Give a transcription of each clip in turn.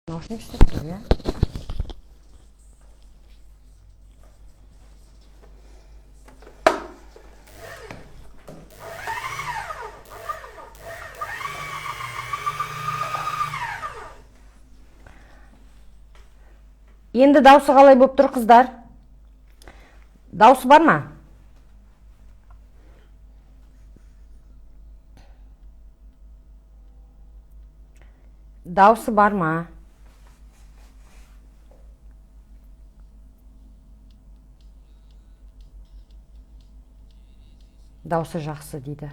Наушник істеп тұр, иә. Енді даусы қалай болып тұр, қыздар? Даусы бар ма? Даусы бар ма? Даусы жақсы дейді.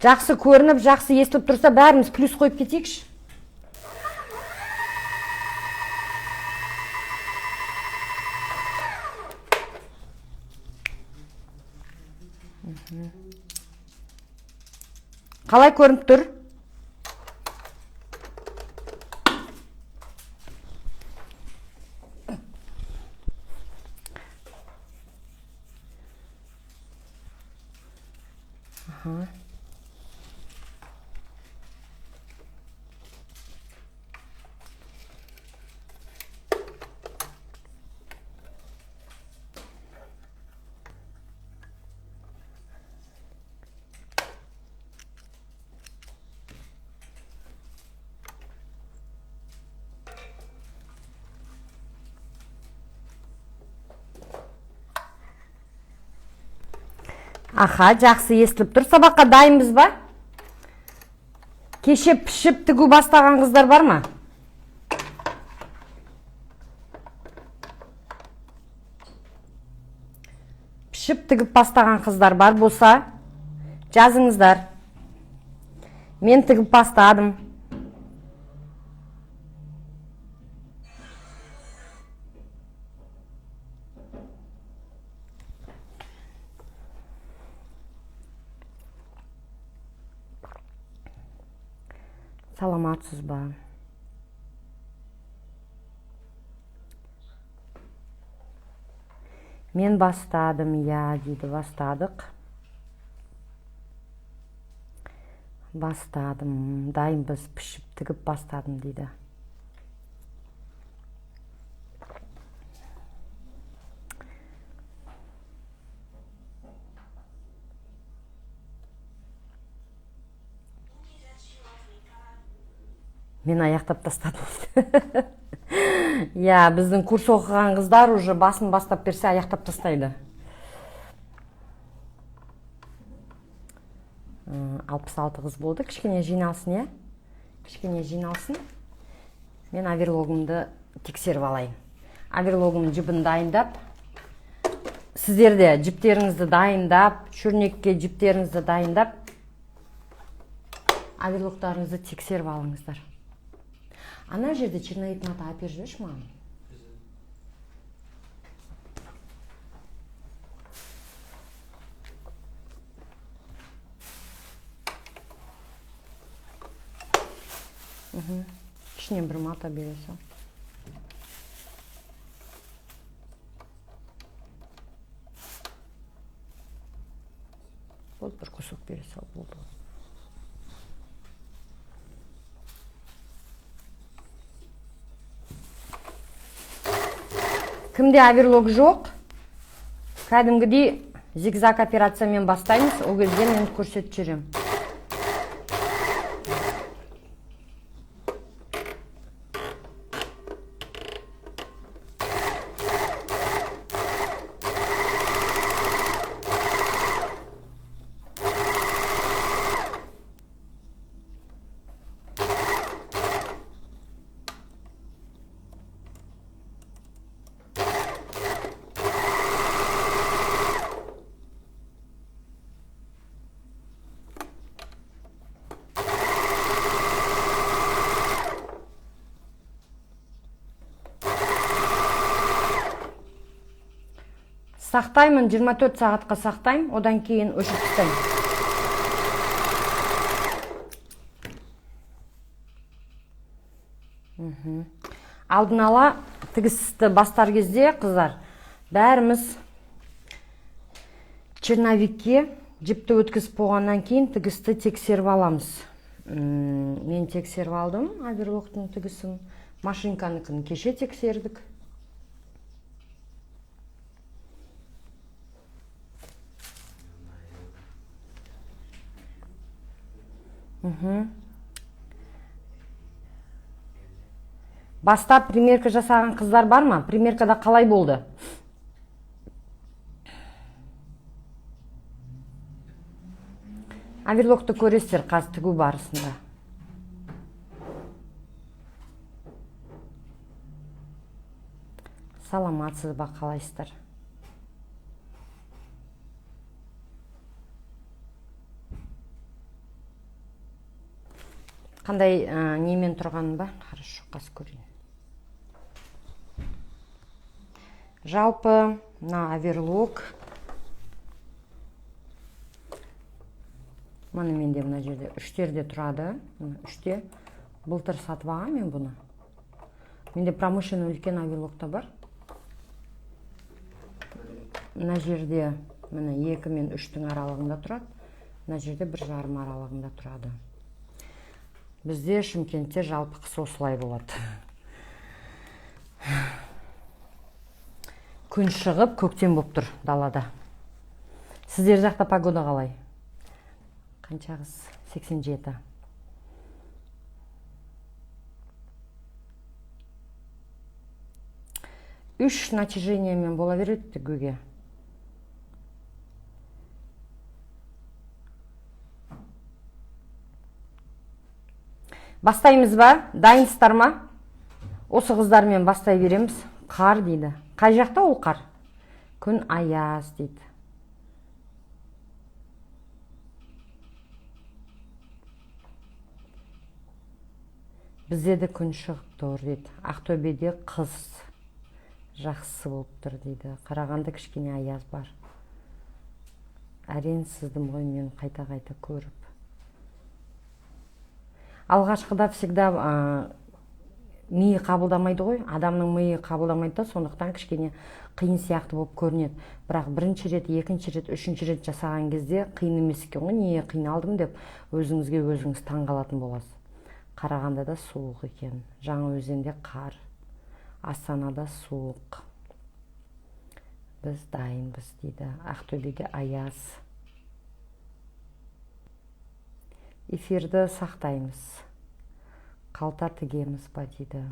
Жақсы көрініп, жақсы естіліп тұрса, бәріміз плюс қойып кетейікші. Қалай көрініп тұр? Аха, жақсы естіліп тұр. Сабаққа дайынбыз ба? Кеше пішіп тігу бастаған қыздар бар ма? Пішіп тігіп бастаған қыздар бар болса, жазыңыздар. Мен тігіп бастадым. Саламатсыз ба? Мен бастадым, иә, дейді, бастадық. Бастадым, дайынбыз, пішіп тігіп бастадым, дейді. Мен аяқтап тастадым. Иә, біздің курс оқыған қыздар уже басын бастап берсе аяқтап тастайды. 66 қыз болды. Кішкене жиналсын, иә? Кішкене жиналсын. Мен оверлогымды тексеріп алайын. Оверлогымның жібін дайындап, сіздер де жіптеріңізді дайындап, шүрнекке жіптеріңізді дайындап, оверлогтарыңызды тексеріп алыңыздар. Ана жерде черновик мата әперіп жіберші маған. Ішінен бір мата бере сал. Болды, бір кусок бере сал, болды. Кімде оверлок жоқ, кәдімгідей зигзаг операциямен бастаймыз, ол кезде мен көрсетіп жүремін. Сақтаймын, 24 сағатқа сақтаймын, одан кейін өшіріп тастаймын. Алдын ала тігісті бастар кезде, қыздар, бәріміз черновикке жіпті өткізіп болғаннан кейін тігісті тексеріп аламыз. Мен тексеріп алдым оверлоктың тігісін. Машинканыкін кеше тексердік. Бастап примерка жасаған қыздар бар ма? Примеркада қалай болды? Оверлокты көресіздер қазір тігу барысында. Саламатсыз ба, қалайсыздар? Қандай немен тұрғанын ба? Хорошо, қазір көрейін. Жалпы мына оверлок міне менде мына жерде үштерде тұрады. Мына үште былтыр сатып алғанмын мен бұны. Менде промышленный үлкен оверлок та бар. Мына жерде міне 2 мен 3-тің аралығында тұрады. Мына жерде 1,5 аралығында тұрады. Бізде Шымкентте жалпы қыс осылай болады. Күн шығып, көктем болып тұр далада. Сіздер жақта погода қалай? Қанша қыз? 87. Үш натяжениемен бола береді тігуге. Бастаймыз ба? Дайынсыздар ма? Осы қыздармен бастай береміз. Қар дейді. Қай жақта ол қар? Күн аяз дейді. Бізде де күн шығып тұр дейді. Ақтөбеде қыс жақсы болып тұр дейді. Қарағанды кішкене аяз бар. Әрең сыздым ғой мен қайта-қайта көріп. Алғашқыда всегда миы қабылдамайды ғой, адамның миы қабылдамайды да, сондықтан кішкене қиын сияқты болып көрінеді. Бірақ бірінші рет, екінші рет, үшінші рет жасаған кезде қиын емес екен ғой, неге қиналдым деп өзіңізге өзіңіз таң қалатын боласыз. Қарағандыда суық екен, Жаңаөзенде қар, Астанада суық. Біз дайынбыз дейді. Ақтөбеде аяз. Эфирді сақтаймыз. Қалта тігеміз ба дейді.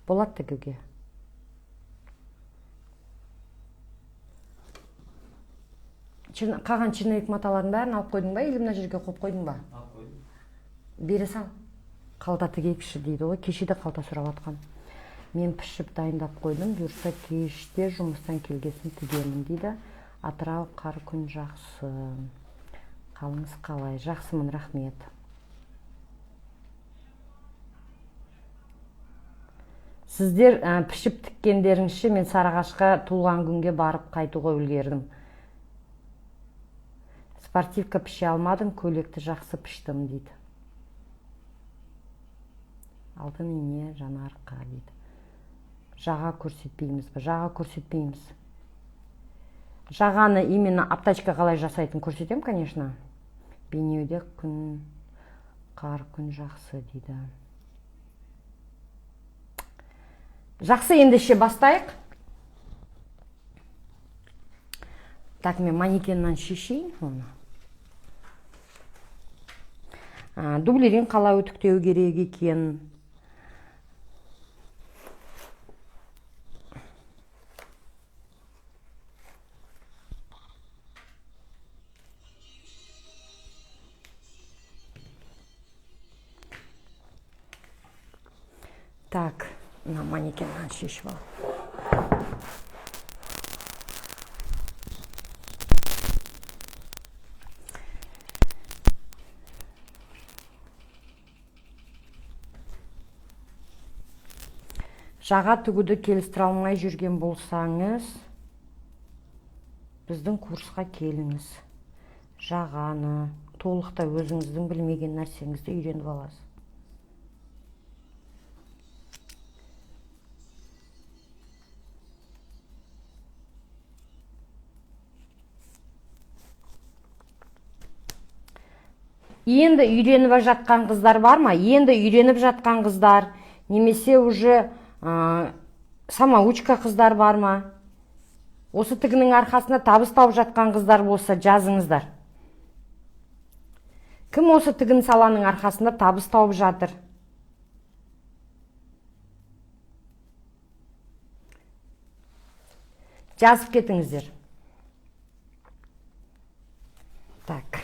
Болады тігуге. Қалған черновик маталардың бәрін алып қойдың ба, или мына жерге қойып қойдың ба? Алып қойдым. Бере сал. Қалта тігейікші дейді ғой. Кеше де қалта сұрап жатқан. Мен пішіп дайындап қойдым. Бұйырса кеште жұмыстан келгесін тігемін дейді. Атырау қар күн жақсы. Қалыңыз қалай? Жақсымын, рахмет. Сіздер пішіп тіккендеріңізше мен Сарыағашқа туылған күнге барып қайтуға үлгердім. Спортивка піше алмадым, көйлекті жақсы піштім дейді. Алтын ине Жанарқа дейді. Жаға көрсетпейміз бе? Жаға көрсетпейміз. Жағаны именно аптачка қалай жасайтын көрсетем, конечно. Бейнеуде күн, қар күн жақсы дейді. Жақсы, ендеше бастайық. Так, мен манекеннен шешейін оны. Дублерин қалай үтіктеу керек екен? Так, мына манекеннен шешіп ал. Жаға тігуді келістіре алмай жүрген болсаңыз, біздің курсқа келіңіз. Жағаны толықтай өзіңіздің білмеген нәрсеңізді үйреніп аласыз. Енді үйреніп жатқан қыздар бар ма? Енді үйреніп жатқан қыздар, немесе уже самоучка қыздар бар ма? Осы тігінің арқасында табыс тауып жатқан қыздар болса, жазыңыздар. Кім осы тігін саланың арқасында табыс тауып жатыр? Жазып кетіңіздер. Так.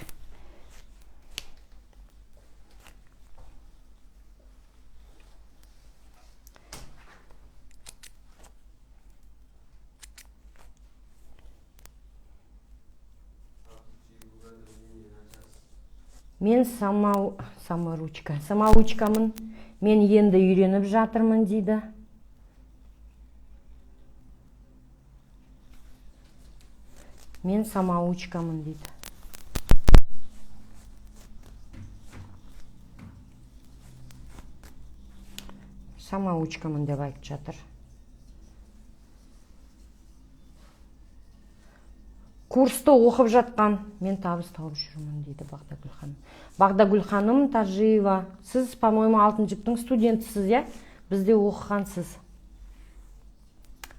Мен самоучкамын. Мен енді үйреніп жатырмын дейді. Мен самоучкамын дейді. Самоучкамын деп айтып жатыр. Курсты оқып жатқан, мен табыс тауып жүрмін дейді Бағдагүл ханым. Бағдагүл ханым Тажиева, сіз, по-моему, алтын жіптің студентісіз, иә? Бізде оқығансыз.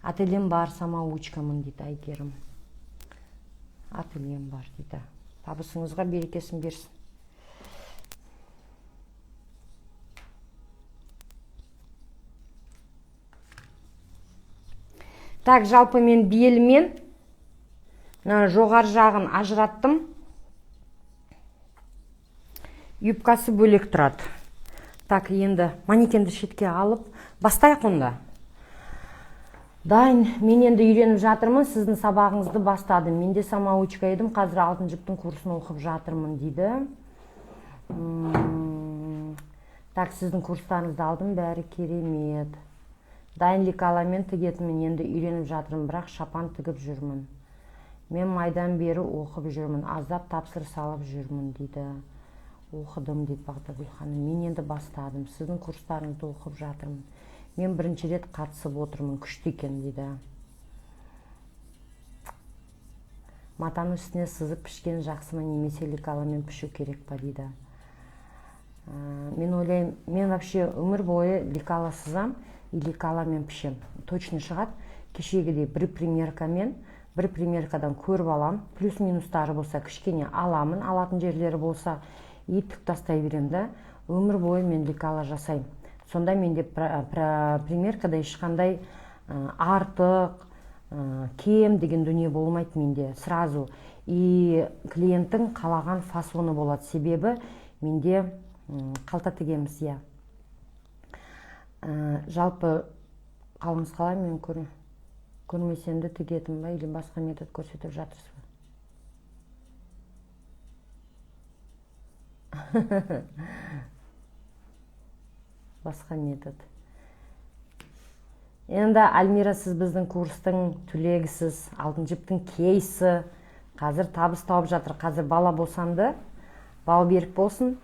Ательем бар, самоучкамын дейді Әйгерім. Ательем бар дейді. Табысыңызға берекесін берсін. Так, жалпы мен белмен жоғары жағын ажыраттым. Юбкасы бөлек тұрады. Так, енді манекенді шетке алып бастайық онда. Дайын, мен енді үйреніп жатырмын, сіздің сабағыңызды бастадым. Мен де самоучка едім, қазір алтын жіптің курсын оқып жатырмын дейді. Так, сіздің курстарыңызды алдым, бәрі керемет. Дайын лекаламен тігетінмін, енді үйреніп жатырмын, бірақ шапан тігіп жүрмін. Мен майдан бері оқып жүрмін, аздап тапсырыс алып жүрмін дейді. Оқыдым дейді Бағдагүл ханым. Мен енді бастадым, сіздің курстарыңызды оқып жатырмын. Мен бірінші рет қатысып отырмын, күшті екен дейді. Матаның үстіне сызып пішкен жақсы ма, немесе лекаламен пішу керек па дейді. Мен ойлаймын, мен вообще өмір бойы лекала сызам и лекаламен пішем. Точно шығады. Кешегідей бір примеркамен, бір примеркадан көріп алам, плюс-минустары болса кішкене аламын, алатын жерлері болса и тік тастай беремін да. Өмір бойы мен лекала жасаймын. Сонда менде примеркада ешқандай артық, кем деген дүние болмайды менде сразу. И клиенттің қалаған фасоны болады. Себебі менде қалта тігеміз, иә. Жалпы қалыңыз қалай, мен көрмесем де тігетін ба, или басқа метод көрсетіп жатырсыз ба? Басқа метод. Енді Альмира, сіз біздің курстың түлегісіз, алтын жіптің кейсі. Қазір табыс тауып жатыр. Қазір бала босанды, бау берік болсын.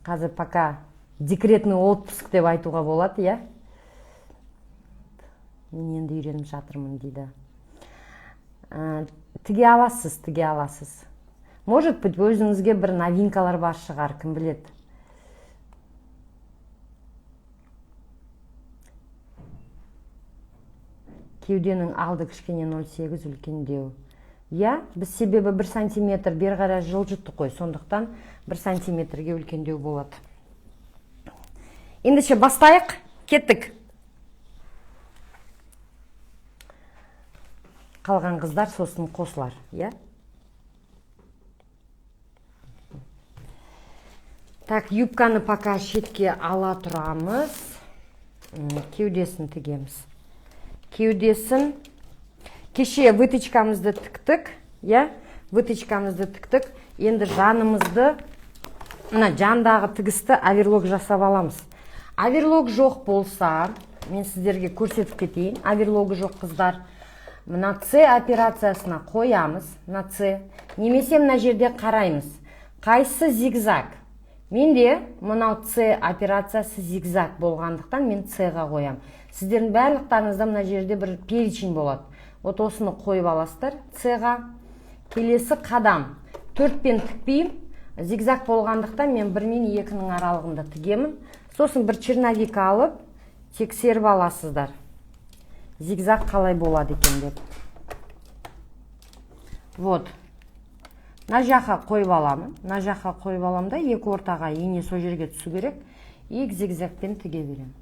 Қазір пока декретный отпуск деп айтуға болады, иә? Мен енді үйреніп жатырмын дейді. Тіге аласыз, тіге аласыз. Может быть, өзіңізге бір новинкалар бар шығар, кім біледі. Кеуденің алды кішкене 0,8 үлкендеу. Иә, біз себебі 1 сантиметр бері қарай жылжыттық қой, сондықтан 1 сантиметрге үлкендеу болады. Ендеше бастайық, кеттік. Қалған қыздар сосын қосылар, иә? Так, юбканы пока шетке ала тұрамыз. Кеудесін тігеміз. Кеудесін кеше выточкамызды тіктік, иә? Выточкамызды тіктік. Енді жанымызды, мына жандағы тігісті оверлок жасап аламыз. Оверлок жоқ болса, мен сіздерге көрсетіп кетейін. Оверлогы жоқ қыздар, мына С операциясына қоямыз, мына С. Немесе мына жерде қараймыз. Қайсысы зигзаг? Менде мынау С операциясы зигзаг болғандықтан мен С-ға қоям. Сіздердің барлықтарыңызда мына жерде бір перечень болады. Вот осыны қойып аласыздар С-ға. Келесі қадам. 4-пен тікпеймін, Зигзаг болғандықтан мен 1 мен 2-нің аралығында тігемін. Сосын бір черновик алып, тексеріп аласыздар. Зигзаг қалай болады екен деп. Вот. Мына жаққа қойып аламын. Мына жаққа қойып аламын да, екі ортаға ине сол жерге түсу керек. И зигзагпен тіге беремін.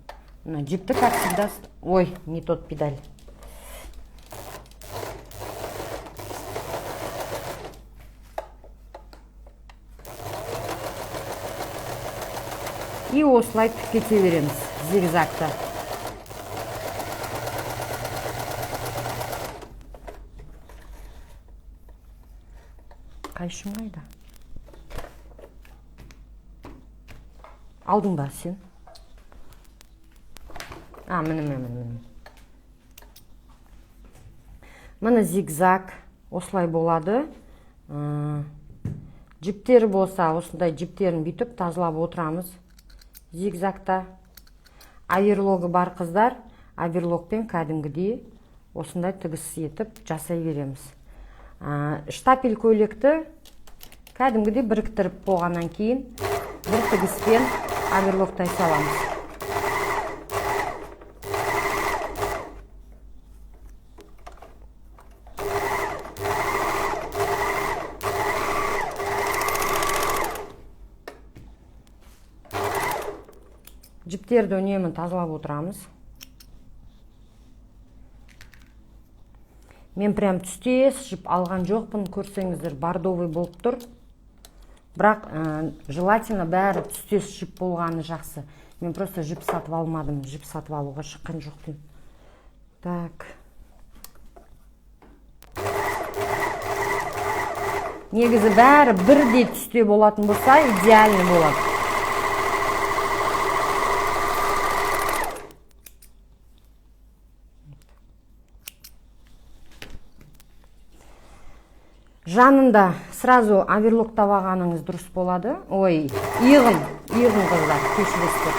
Мына жіпті, как всегда, ой, не тот педаль. И осылай тік кете береміз зигзагты. Қайшым қайда? Алдың ба сен? А, міне, міне, міне. Міне зигзаг осылай болады. Жіптері болса, осындай жіптерін бүйтіп тазалап отырамыз. Зигзагта. Оверлогы бар қыздар, оверлогпен кәдімгідей осындай тігіс етіп жасай береміз. Штапель көйлекті кәдімгідей біріктіріп болғаннан кейін бір тігіспен оверлогтай саламыз. Жіптерді үнемі тазалап отырамыз. Мен прям түстес жіп алған жоқпын, көрсеңіздер бордовый болып тұр. Бірақ желательно бәрі түстес жіп болғаны жақсы. Мен просто жіп сатып алмадым, жіп сатып алуға шыққан жоқпын. Так. Негізі бәрі бірдей түсте болатын болса, идеальный болады. Жанында сразу оверлоктап алғаныңыз дұрыс болады. Ой, иығын, иығын қыздар, кешіресіздер.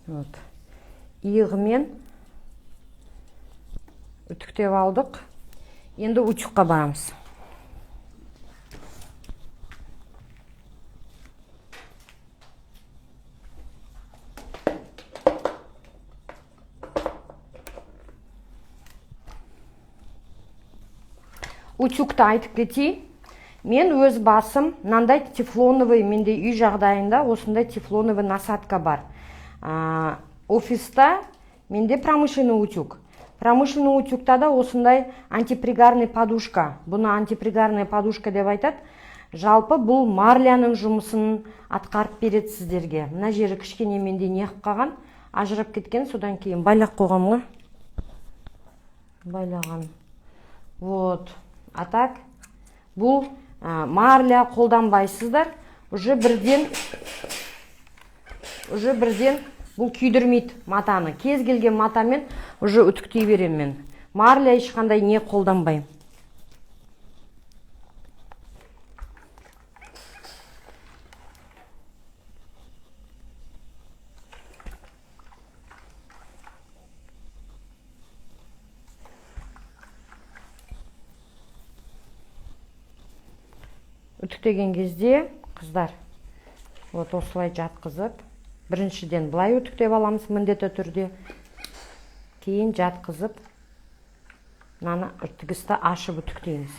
Вот. Иығымен үтіктеп алдық. Енді утюгқа барамыз. Утюгті айтып кетейін. Мен өз басым мынандай тефлоновый, менде үй жағдайында осындай тефлоновый насадка бар. Офиста менде промышленный утюг. Промышленный утюгта да осындай антипригарный подушка. Бұны антипригарная подушка деп айтады. Жалпы бұл марляның жұмысын атқарып береді сіздерге. Мына жері кішкене менде неғып қалған, ажырап кеткен, содан кейін байлап қойғам ғой. Байлаған. Вот. А так, бұл марля қолданбайсыздар. Уже бірден бұл күйдірмейді матаны. Кез келген матамен уже үтіктей беремін мен. Марля ешқандай не қолданбаймын. Үтіктеген кезде, қыздар, вот осылай жатқызып, біріншіден былай үтіктеп аламыз міндетті түрде. Кейін жатқызып, мынаны тігісті ашып үтіктейміз.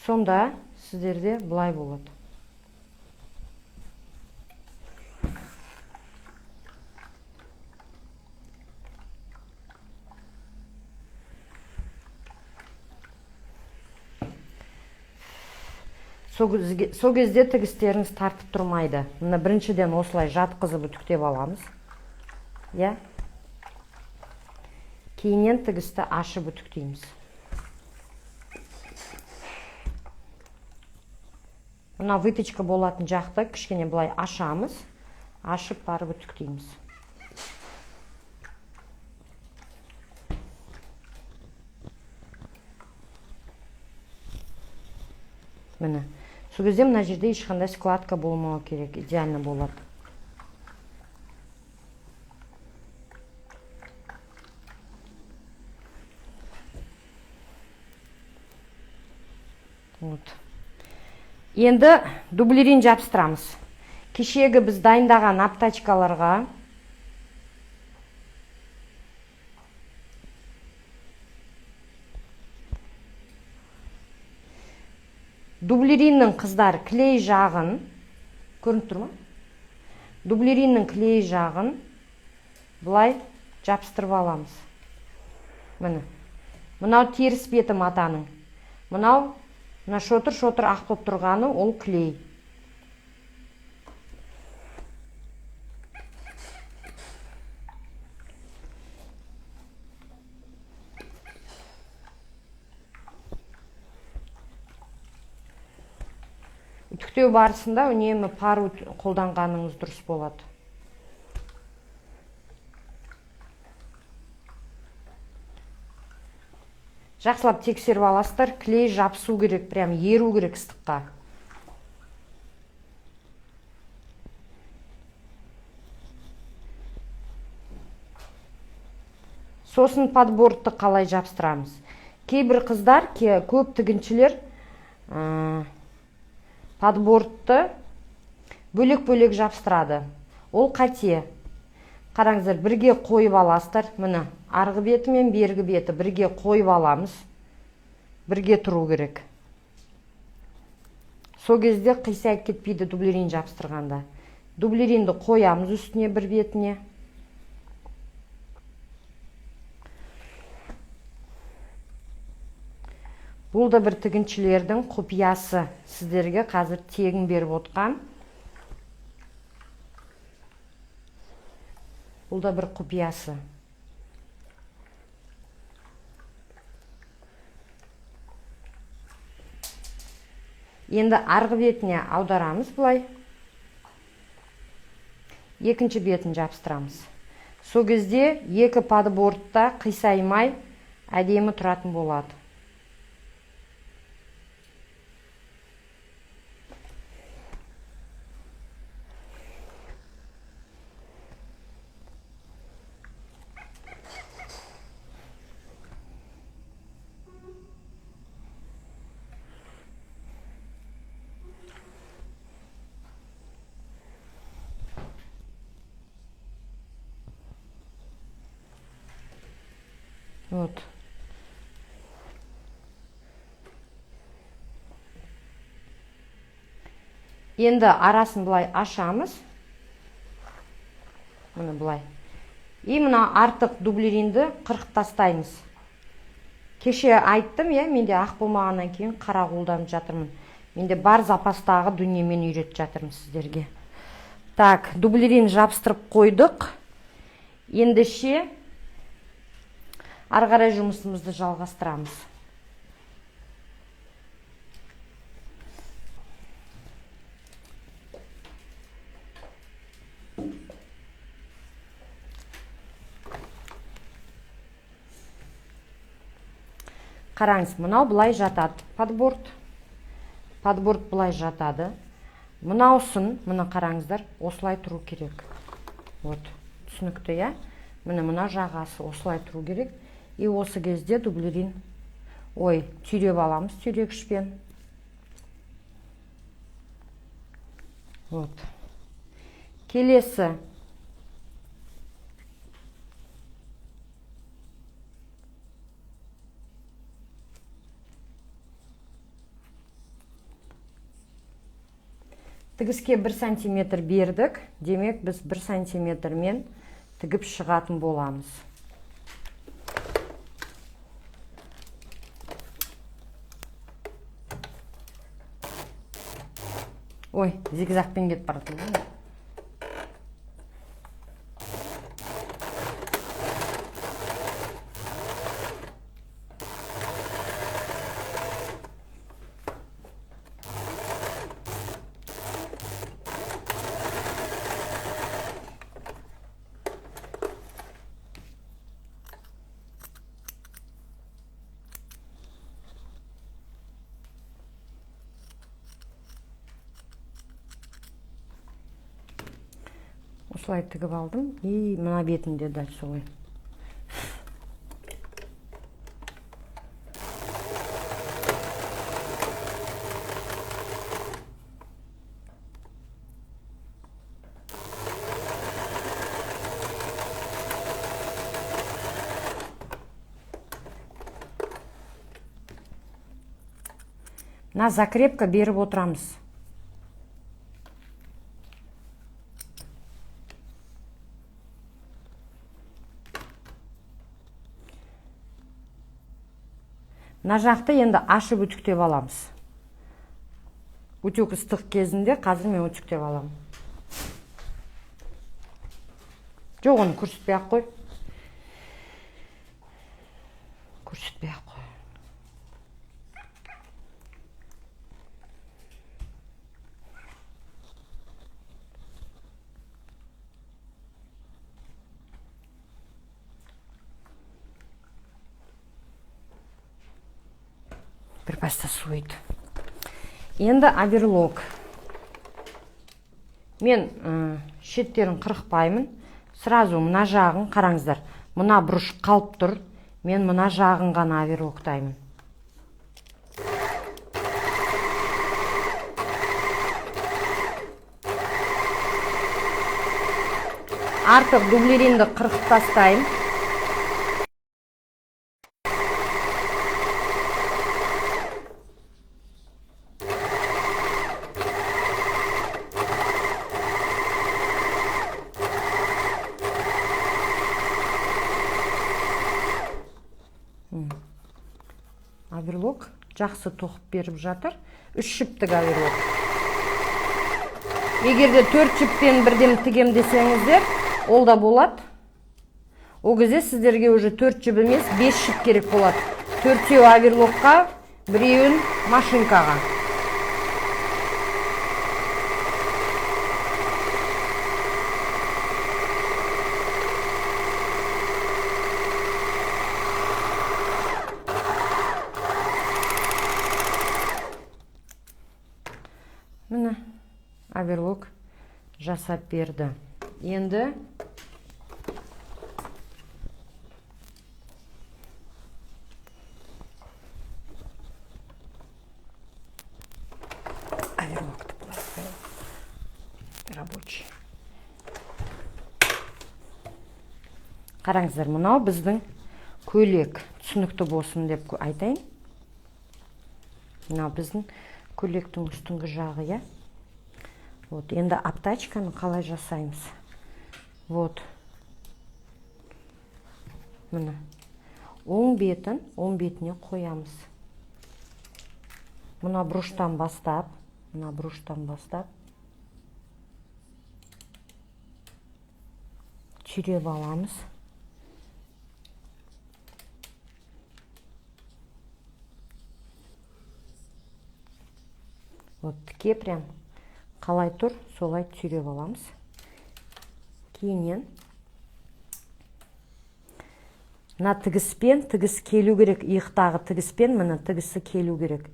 Сонда сіздерде былай болады. Сол кезде тігістеріңіз тартып тұрмайды. Мына біріншіден осылай жатқызып үтіктеп аламыз. Иә? Кейіннен тігісті ашып үтіктейміз. Мына выточка болатын жақты кішкене былай ашамыз. Ашып барып үтіктейміз. Міне, сол кезде мына жерде ешқандай складка болмауы керек, идеально болады. Вот. Енді дублерин жабыстырамыз. Кешегі біз дайындаған обтачкаларға дублериннің, қыздар, клей жағын, көрініп тұр ма? Дублериннің клей жағын былай жабыстырып аламыз. Міне. Мынау теріс беті матаның. Мынау мына шотыр-шотыр ақ болып тұрғаны ол клей. Үтіктеу барысында үнемі пар қолданғаныңыз дұрыс болады. Жақсылап тексеріп аласыздар, клей жабысу керек, прям еру керек ыстыққа. Сосын подбортты қалай жабыстырамыз? Кейбір қыздар, көп тігіншілер подбортты бөлек-бөлек жабыстырады. Ол қате. Қараңыздар, бірге қойып аласыздар. Міне, арғы беті мен бергі беті бірге қойып аламыз. Бірге тұру керек. Сол кезде қисайып кетпейді дублерин жабыстырғанда. Дублеринді қоямыз үстіне бір бетіне. Бұл да бір тігіншілердің құпиясы. Сіздерге қазір тегін беріп отқан. Бұл да бір құпиясы. Енді арғы бетіне аударамыз былай. Екінші бетін жабыстырамыз. Сол кезде екі подбортта қисаймай әдемі тұратын болады. Вот. Енді арасын былай ашамыз. Міне былай. И мына артық дублеринді қырқып тастаймыз. Кеше айттым, иә, менде ақ болмағаннан кейін қара қолданып жатырмын. Менде бар запастағы дүниемен үйретіп жатырмын сіздерге. Так, дублерин жабыстырып қойдық. Ендеше ары қарай жұмысымызды жалғастырамыз. Қараңыз, мынау былай жатады, подборт. Подборт былай жатады. Мынаусын, мына қараңыздар, осылай тұру керек. Вот, түсінікті, иә? Міне мына жағасы осылай тұру керек. И осы кезде дублерин, ой, түйреп аламыз түйрегішпен. Вот. Келесі. Тігіске 1 сантиметр бердік, демек біз 1 сантиметрмен тігіп шығатын боламыз. Ой, зигзагпен кетіп бара жатырмын. Осылай тігіп алдым. И мына бетінде дәл солай. Мына закрепка беріп отырамыз. Мына жақты енді ашып үтіктеп аламыз. Үтік ыстық кезінде қазір мен үтіктеп аламын. Жоқ, оны көрсетпей ақ қой. Көрсетпей ақ қой. Бір баста суиды. Енді оверлок. Мен шеттерін қырықпаймын. Сразу мына жағын қараңыздар. Мына бұрыш қалып тұр. Мен мына жағын ғана оверлоктаймын. Артық дублеринді қырқып тастаймын. Оверлок жақсы тоқып беріп жатыр. 3 жіптік оверлок. Егер де 4 жіппен бірден тігем десеңіздер, ол да болады. Ол кезде сіздерге уже 4 жіп емес, 5 жіп керек болады. 4-еу оверлокқа, біреуін машинкаға. Міне оверлок жасап берді. Енді оверлокты былай қояйын. Рабочий. Қараңыздар, мынау біздің көйлек. Түсінікті болсын деп айтайын. Мынау біздің көйлектің үстіңгі жағы, иә? Вот, енді обтачканы қалай жасаймыз? Вот. Міне. Оң бетін, оң бетіне қоямыз. Мына бұрыштан бастап, мына бұрыштан бастап түйреп аламыз. Вот, тіке прям қалай тұр, солай түйреп аламыз. Кейіннен мына тігіспен, тігіс келу керек, иықтағы тігіспен міне тігісі келу керек.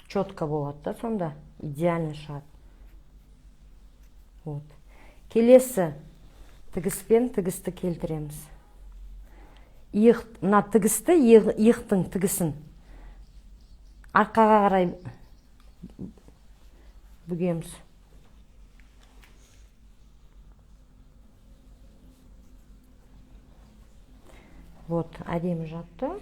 Четко болады да, сонда идеально шығады. Вот. Келесі тігіспен тігісті келтіреміз. Иық, мына тігісті, иықтың тігісін арқаға қарай бүгеміз. Вот, әдемі жатты.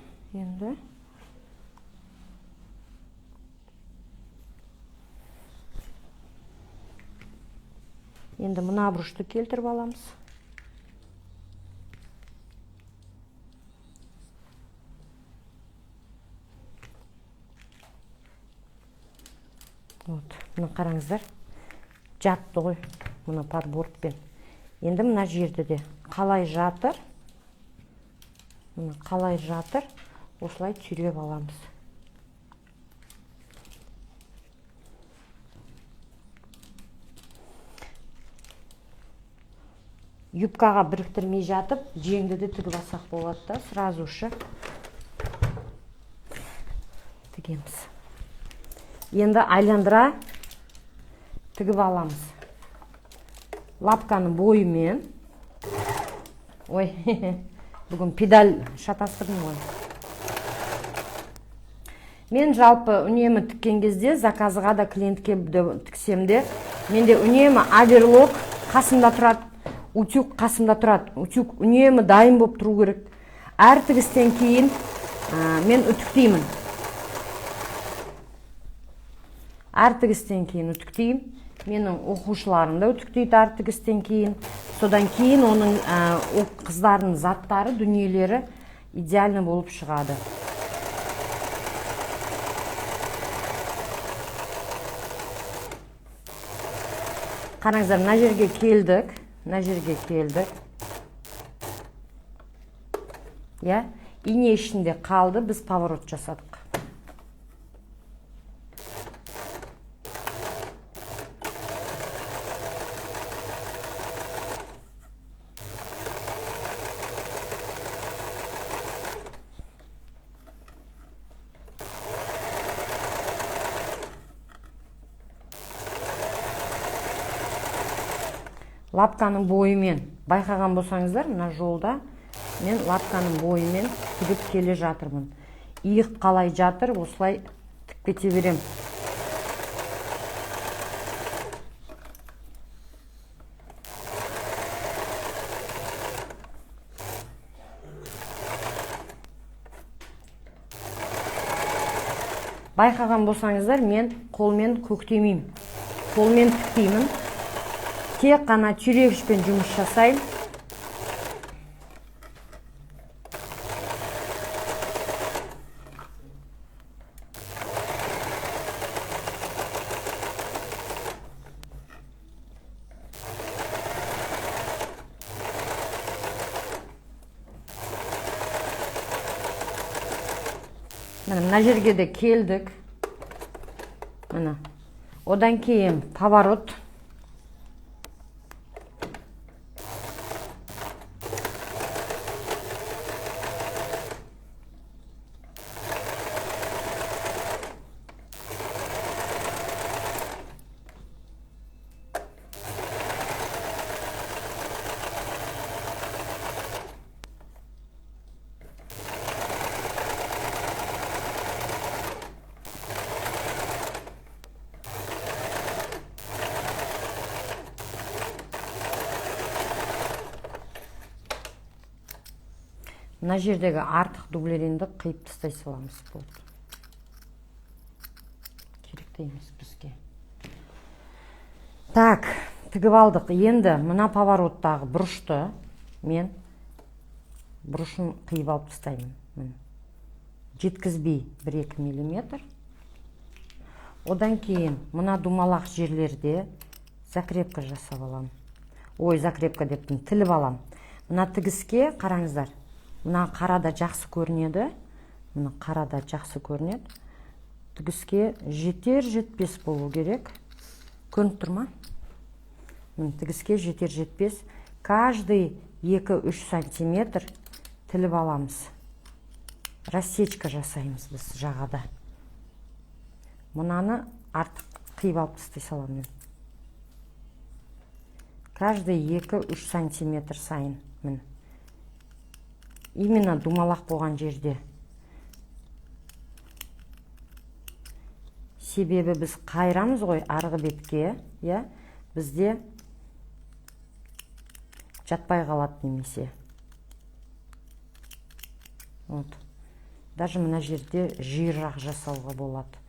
Енді мына бұрышты келтіріп аламыз. Вот, мына қараңыздар, жатты ғой мына подбортпен. Енді мына жерде де қалай жатыр, мына қалай жатыр, осылай түйреп аламыз. Юбкаға біріктірмей жатып, жеңді де тігіп алсақ болады да, сразу шы тігеміз. Енді айландыра тігіп аламыз. Лапканың бойымен. Ой, бүгін педаль шатастырдым ғой. Мен жалпы үнемі тіккен кезде, заказға да, клиентке де тіксем де, менде үнемі оверлок қасымда тұрады, утюг қасымда тұрады. Утюг үнемі дайын болып тұру керек. Әр тігістен кейін мен үтіктеймін. Әр тігістен кейін үтіктеймін. Менің оқушыларым да үтіктейді әр тігістен кейін. Содан кейін оның қыздардың заттары, дүниелері идеально болып шығады. Қараңыздар, мына жерге келдік, мына жерге келдік. Иә, ине ішінде қалды, біз поворот жасадық. Лапканың бойымен, байқаған болсаңыздар, мына жолда мен лапканың бойымен тігіп келе жатырмын. Иық қалай жатыр, осылай тігіп кете берем. Байқаған болсаңыздар, мен қолмен көктемеймін, қолмен тікпеймін. Тек қана түйрегішпен жұмыс жасаймын. Міне, мына жерге де келдік. Міне. Одан кейін поворот. Мына жердегі артық дублеринді қиып тастай саламыз, болды. Керек те емес бізге. Так, тігіп алдық. Енді мына повороттағы бұрышты мен бұрышын қиып алып тастаймын. Міне. Жеткізбей 1-2 миллиметр. Одан кейін мына домалақ жерлерде закрепка жасап аламын. Ой, закрепка дептім, тіліп аламын. Мына тігіске қараңыздар. Мына қарада жақсы көрінеді. Мына қарада жақсы көрінеді. Тігіске жетер жетпес болу керек. Көрініп тұр ма? Міне, тігіске жетер жетпес. Каждый 2-3 сантиметр тіліп аламыз. Рассечка жасаймыз біз жағада. Мынаны артық қиып алып тастай саламын мен. Каждый 2-3 сантиметр сайын. Міне. Именно домалақ болған жерде. Себебі біз қайырамыз ғой арғы бетке, иә, бізде жатпай қалады немесе. Вот. Даже мына жерде жиырақ жасауға болады.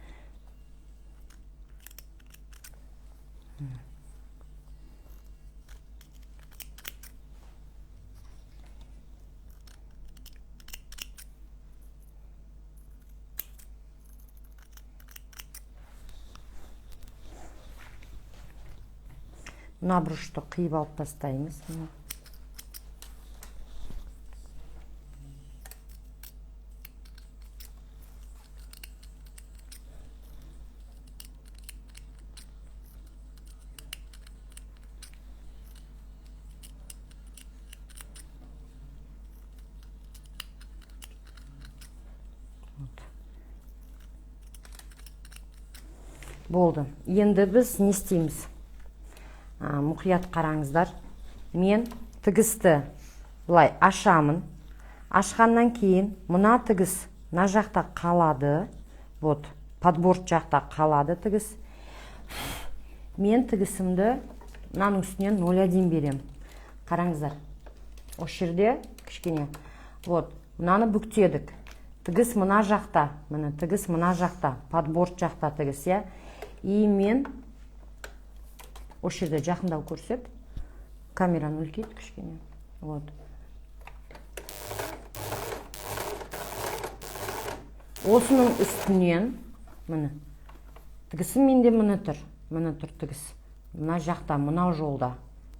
Мына бұрышты қиып алып тастаймыз. Болды. Енді біз не істейміз? Мұқият қараңыздар. Мен тігісті былай ашамын. Ашқаннан кейін мына тігіс мына жақта қалады. Вот, подборт жақта қалады тігіс. Мен тігісімді мынаның үстінен 0,1 берем. Қараңыздар. Осы жерде кішкене. Вот, мынаны бүктедік. Тігіс мына жақта, міне тігіс мына жақта, подборт жақта тігіс, иә. И мен осы жерде жақындау көрсет. Камераны үлкейт кішкене. Вот. Осының үстінен, міне, тігісім менде міне тұр, міне тұр тігіс. Мына жақта, мына жолда,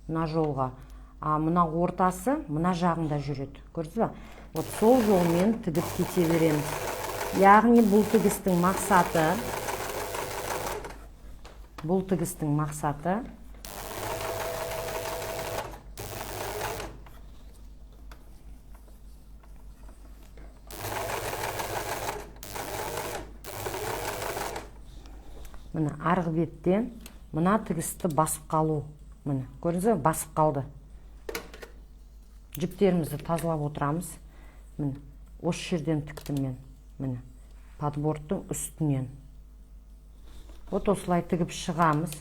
мына жолға. А мына ортасы мына жағында жүреді. Көрдіңіз ба? Вот сол жолмен тігіп кете береміз. Яғни бұл тігістің мақсаты, міне арғы беттен мына тігісті басып қалу. Міне, көрдіңіз бе? Басып қалды. Жіптерімізді тазалап отырамыз. Міне, осы жерден тіктім мен. Міне, подборттың үстінен. Вот осылай тігіп шығамыз.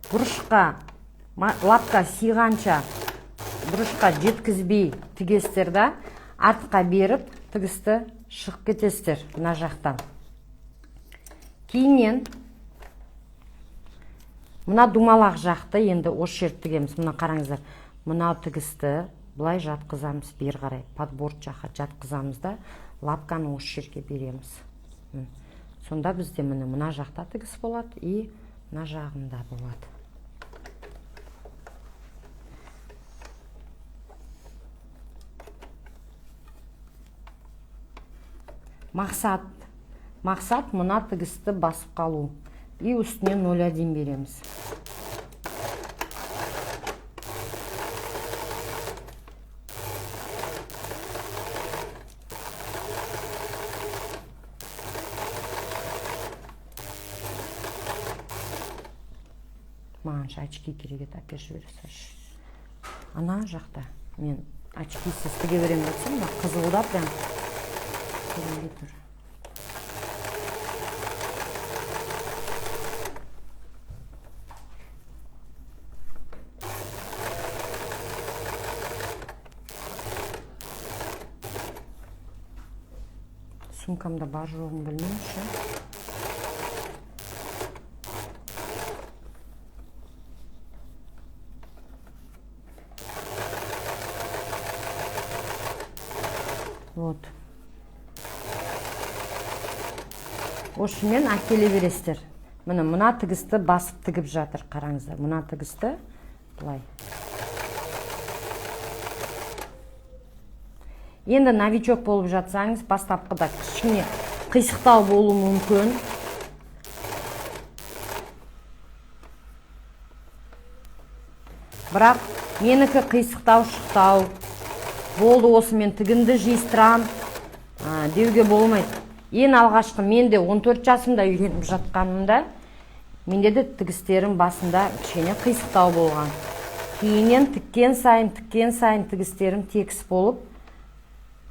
Бұрышқа лапка сиғанша бұрышқа жеткізбей тігесіздер да, артқа беріп тігісті шығып кетесіздер мына жақтан. Кейіннен мына думалақ жақты енді осы жерді тігеміз. Мына қараңыздар, мына тігісті былай жатқызамыз бері қарай, подборт жаққа жатқызамыз да, лапканы осы жерге береміз. Сонда бізде міне мына жақта тігіс болады и мына жағында болады. Мақсат мына тігісті басып қалу. И үстіне 0,1 береміз. Маған очки керек еді, әкеліп жібере салшы. Ана жақта мен очкисіз тіге беремін десем, мына қызылда прям көрінбей тұр. Сумкамда бар жоғын білмеймін ше. Вот. Осымен әкеле бересіздер. Міне мына тігісті басып тігіп жатыр, қараңыздар. Мына тігісті былай. Енді новичок болып жатсаңыз, бастапқыда кішкене қисықтау болуы мүмкін. Бірақ менікі қисықтау шықтау болды, осымен тігінді жиыстырам деуге болмайды. Ең алғашқы мен де 14 жасымда үйреніп жатқанымда, менде де тігістерім басында кішкене қисықтау болған. Кейіннен тіккен сайын, тіккен сайын тігістерім тегіс болып,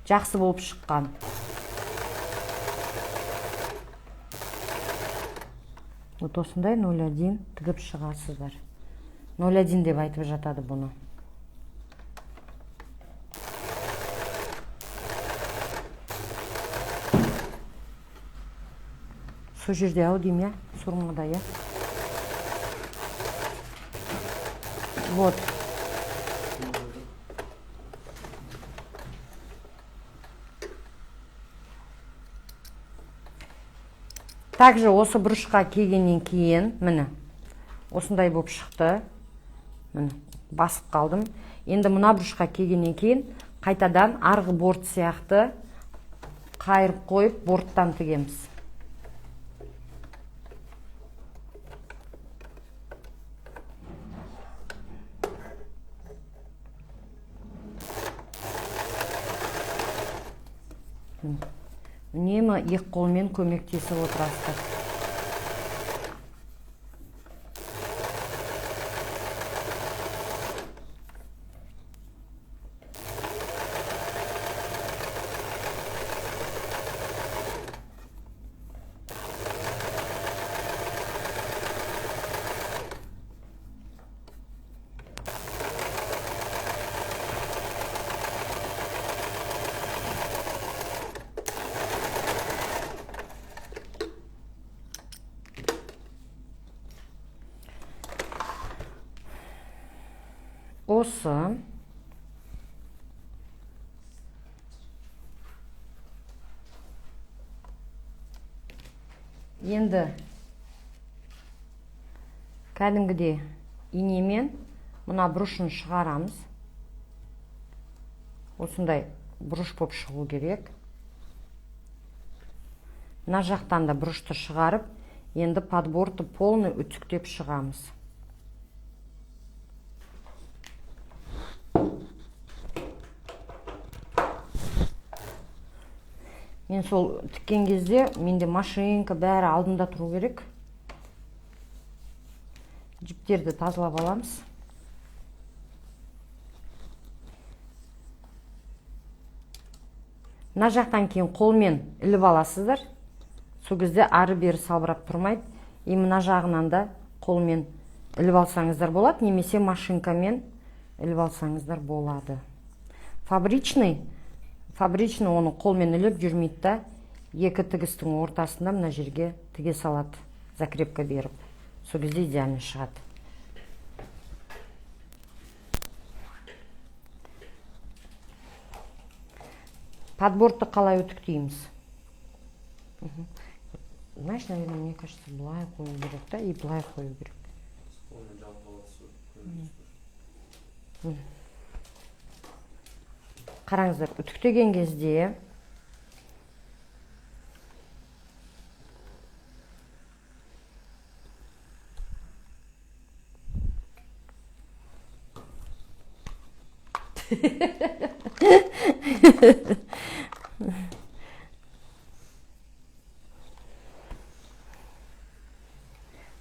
жақсы болып шыққан. Вот осындай 0,1 тігіп шығасыздар. 0,1 деп айтып жатады бұны. Сол жерде ау деймін, иә, сұрмада, иә. Вот. Также осы бұрышқа келгеннен кейін, міне, осындай болып шықты. Міне, басып қалдым. Енді мына бұрышқа келгеннен кейін қайтадан арғы борт сияқты қайырып қойып борттан тігеміз. Үнемі екі қолмен көмектесіп отырасыздар. Осы енді кәдімгідей инемен мына бұрышын шығарамыз. Осындай бұрыш болып шығу керек. Мына жақтан да бұрышты шығарып, енді подборты полный үтіктеп шығамыз. Мен сол тіккен кезде менде машинка бәрі алдында тұру керек. Жіптерді тазалап аламыз. Мына жақтан кейін қолмен іліп аласыздар. Сол кезде ары-бері салбырап тұрмайды. И мына жағынан да қолмен іліп алсаңыздар болады, немесе машинкамен іліп алсаңыздар болады. Фабричный оны қолмен іліп жүрмейді да, екі тігістің ортасында мына жерге тіге салады, закрепка беріп. Сол кезде идеально шығады. Подборты қалай үтіктейміз? Знаешь, наверное, мне кажется, былай қою керек та, и былай қою керек. Қараңыздар, үтіктеген кезде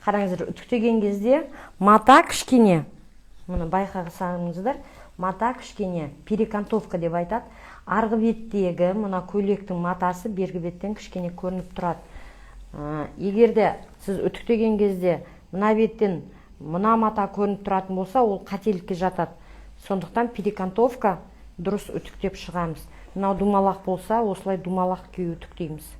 қараңыздар, үтіктеген кезде мата кішкене, мұны байқасаңыздар, мата кішкене перекантовка деп айтады. Арғы беттегі мына көйлектің матасы бергі беттен кішкене көрініп тұрады. Егер де сіз үтіктеген кезде мына беттен мына мата көрініп тұратын болса, ол қателікке жатады. Сондықтан перекантовка дұрыс үтіктеп шығамыз. Мынау думалақ болса, осылай думалақ күйі үтіктейміз.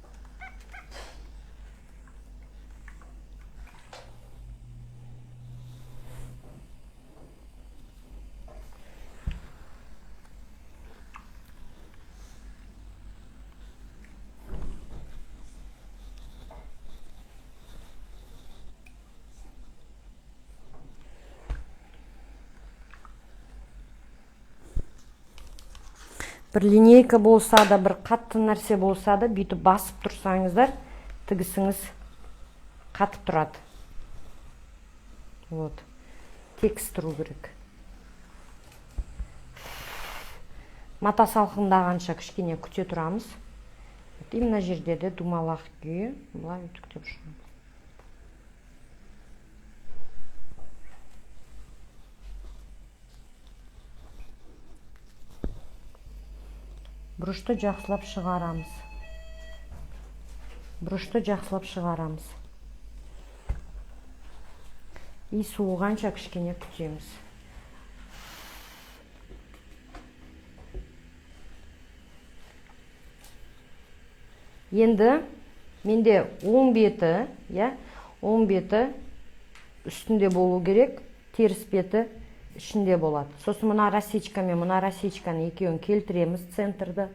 Бір линейка болса да, бір қатты нәрсе болса да, бүйтіп басып тұрсаңыздар, тігісіңіз қатып тұрады. Вот. Текіс тұру керек. Мата салқындағанша кішкене күте тұрамыз. И мына жерде де думалақ күйі былай үтіктеп шығамыз. Бұрышты жақсылап шығарамыз. Бұрышты жақсылап шығарамыз. И суығанша кішкене күтеміз. Енді менде оң беті, иә, оң беті үстінде болу керек, теріс беті ішінде болады. Сосын мына рассечка мен мына рассечканы екеуін келтіреміз центрді.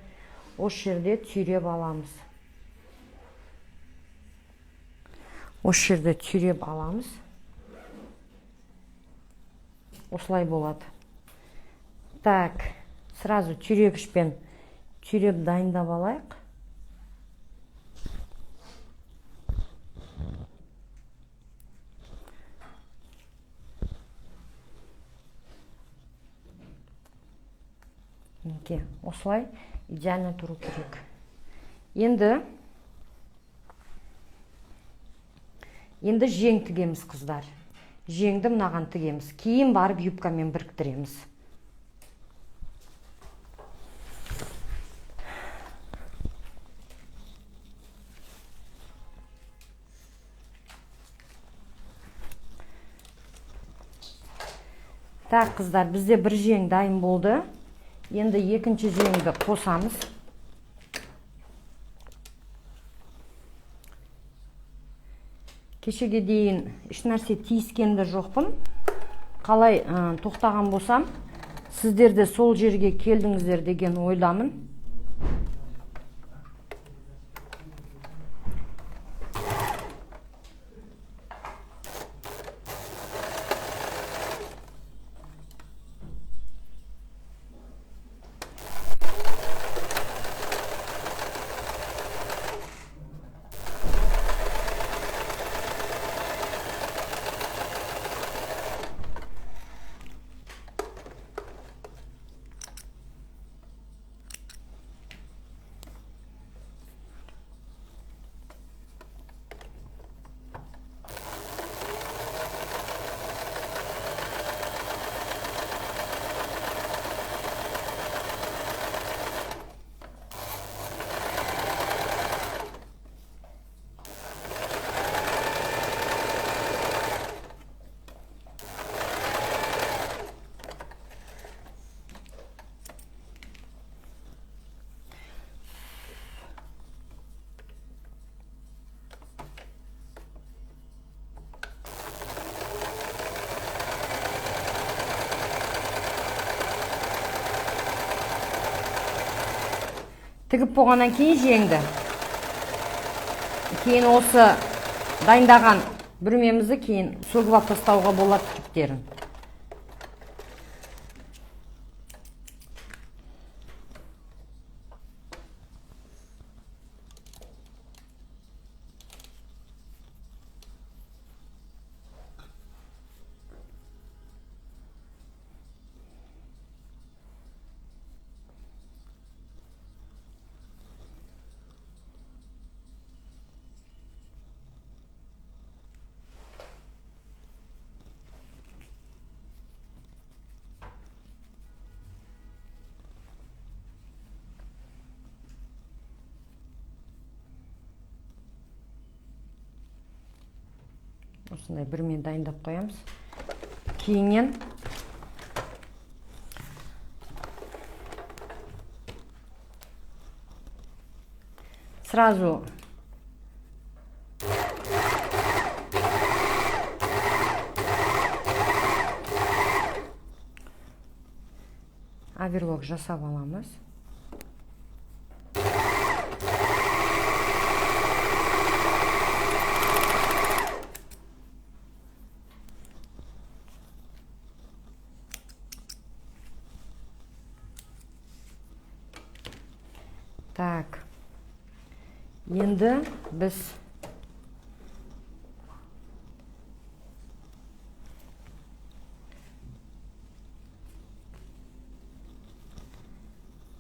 Осы жерде түйреп аламыз. Осы жерде түйреп аламыз. Осылай болады. Так, сразу түйрегішпен түйреп дайындап алайық. Осылай идеально тұру керек. Енді жең тігеміз, қыздар. Жеңді мынаған тігеміз. Кейін барып юбкамен біріктіреміз. Так, қыздар, бізде бір жең дайын болды. Енді екінші жеңді қосамыз. Кешеге дейін ешнәрсе тиіскен де жоқпын. Қалай тоқтаған болсам, сіздер де сол жерге келдіңіздер деген ойдамын. Тігіп болғаннан кейін жеңді. Кейін осы дайындаған бүрмемізді кейін сөгіп алып тастауға болады жіптерін. Осындай бүрме дайындап қоямыз. Кейіннен сразу оверлок жасап аламыз. Так, енді біз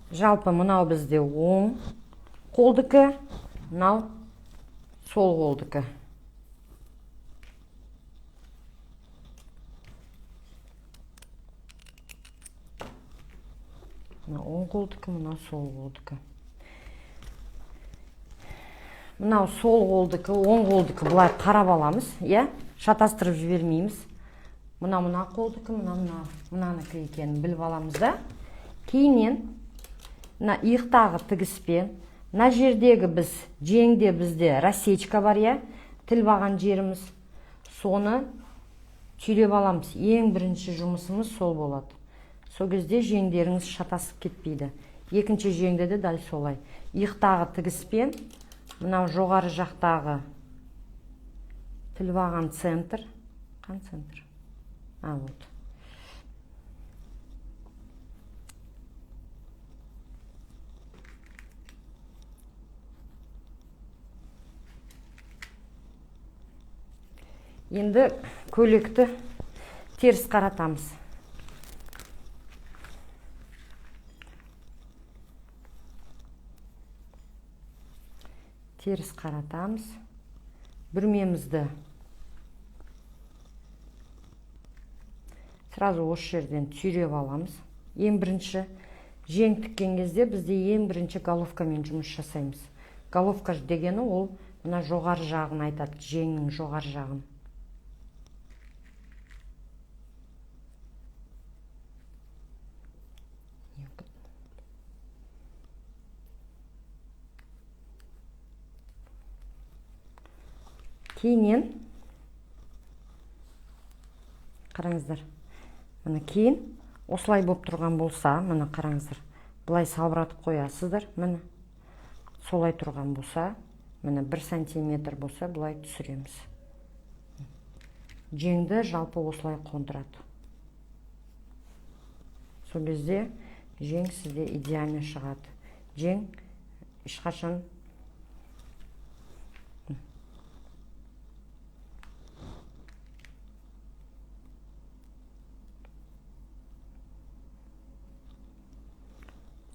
жалпы мынау бізде оң қолдікі, мынау сол қолдікі. Мынау оң қолдікі, мынау сол қолдікі. Мынау сол қолдікі, оң қолдікі былай қарап аламыз, иә? Шатастырып жібермейміз. Мына мына қолдікі, мына мына мынанікі екенін біліп аламыз да. Кейіннен мына иықтағы тігіспен, мына жердегі біз жеңде бізде рассечка бар, иә? Тіл баған жеріміз. Соны түйреп аламыз. Ең бірінші жұмысымыз сол болады. Сол кезде жеңдеріңіз шатасып кетпейді. Екінші жеңде де дәл солай. Иықтағы тігіспен мынау жоғары жақтағы тіл баған центр. Қан центр? А, вот. Енді көйлекті теріс қаратамыз. Теріс қаратамыз. Бүрмемізді сразу осы жерден түйреп аламыз. Ең бірінші жең тіккен кезде бізде ең бірінші головкамен жұмыс жасаймыз. Головка дегені ол мына жоғары жағын айтады, жеңнің жоғары жағын. Кейіннен қараңыздар, міне кейін осылай болып тұрған болса, міне қараңыздар, былай салбыратып қоясыздар, міне солай тұрған болса, міне 1 сантиметр болса, былай түсіреміз. Жеңді жалпы осылай қондырады. Сол кезде жең сізде идеально шығады. Жең ешқашан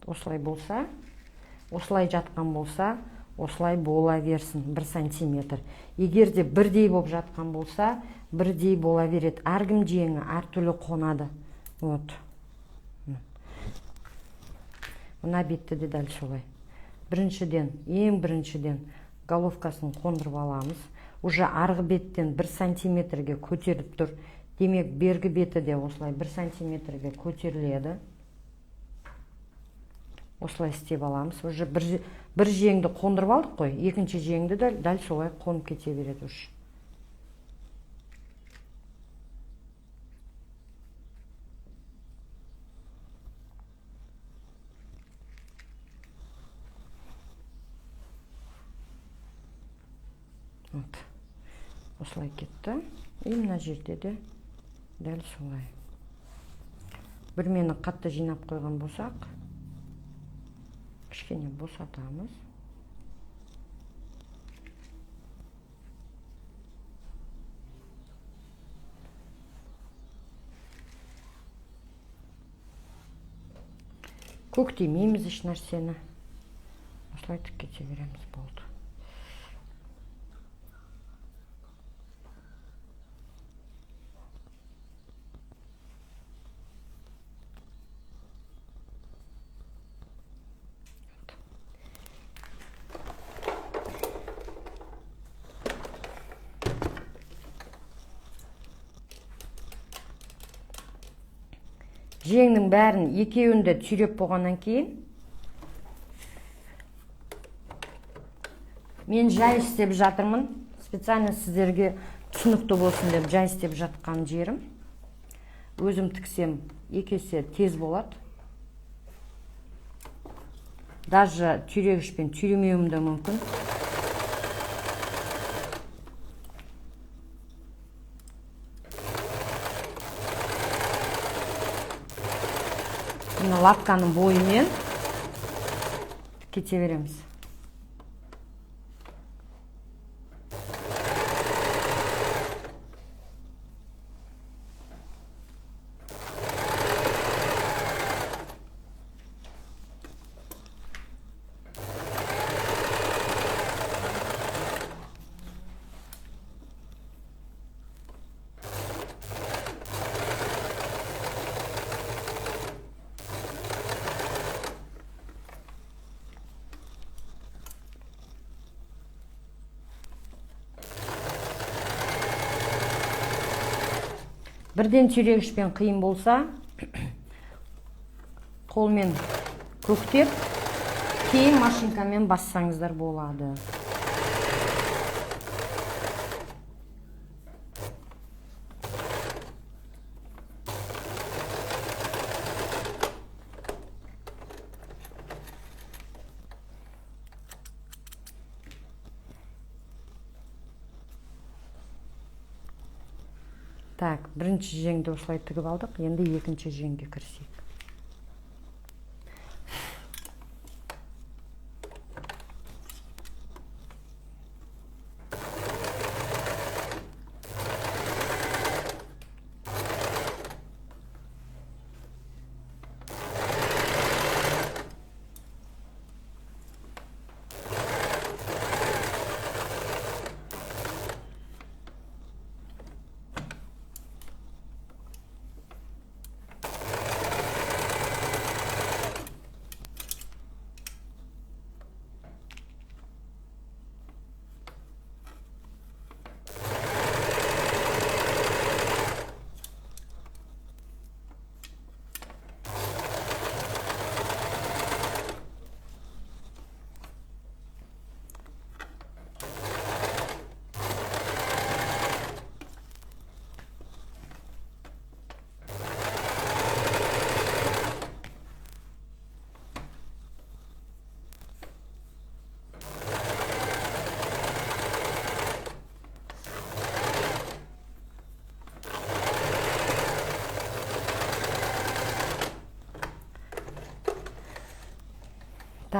осылай болса, осылай жатқан болса, осылай бола берсін 1 сантиметр. Егер де бірдей болып жатқан болса, бірдей бола береді. Әркім жеңі әртүрлі қонады. Вот. Мына бетті де дәл солай. Біріншіден, ең біріншіден головкасын қондырып аламыз. Уже арғы беттен 1 сантиметрге көтеріліп тұр. Демек, бергі беті де осылай 1 сантиметрге көтеріледі. Осылай істеп аламыз. Уже бір жеңді қондырып алдық қой, екінші жеңді де дәл солай қонып кете береді уже. Вот. Осылай кетті. И мына жерде де дәл солай. Бүрмені қатты жинап қойған болсақ, кішкене босатамыз. Көктемейміз еш нәрсені. Осылай тік кете береміз, болды. Жеңнің бәрін екеуін де түйреп болғаннан кейін мен жай істеп жатырмын. Специально сіздерге түсінікті болсын деп жай істеп жатқан жерім. Өзім тіксем екі есе тез болады. Даже түйрегішпен түйремеуім де мүмкін. Мына лапканың бойымен кете береміз. Бірден түйрегішпен қиын болса, қолмен көктеп, кейін машинкамен бассаңыздар болады. Так, бірінші жеңді осылай тігіп алдық, енді екінші жеңге кірісейік.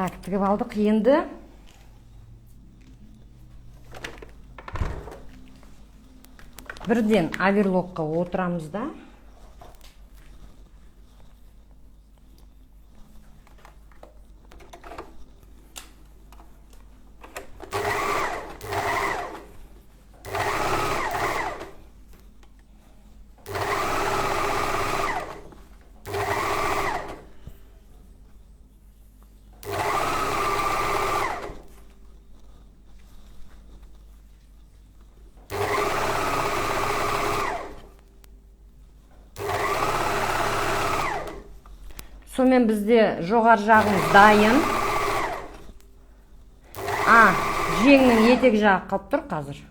Так, тігіп алдық. Енді бірден оверлокқа отырамыз да. Сонымен бізде жоғары жағымыз дайын. Жеңнің етек жағы қалып тұр қазір.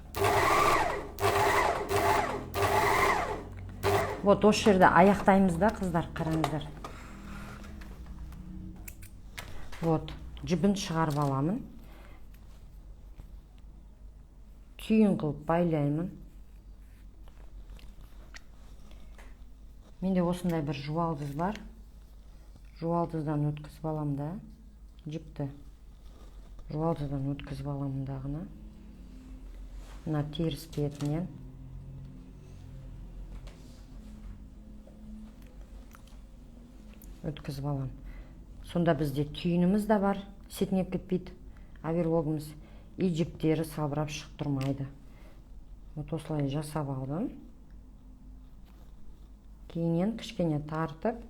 Вот осы жерде аяқтаймыз да, қыздар, қараңыздар. Вот, жібін шығарып аламын. Түйін қылып байлаймын. Менде осындай бір жуалдыз бар. Жуалдыздан өткізіп алам да, жіпті жуалдыздан өткізіп аламын дағыны. Мына теріс бетінен. Өткізіп алам. Сонда бізде түйініміз де бар, сетінеп кетпейді оверлогымыз, и жіптері салбырап шығып тұрмайды. Вот осылай жасап алдым. Кейіннен кішкене тартып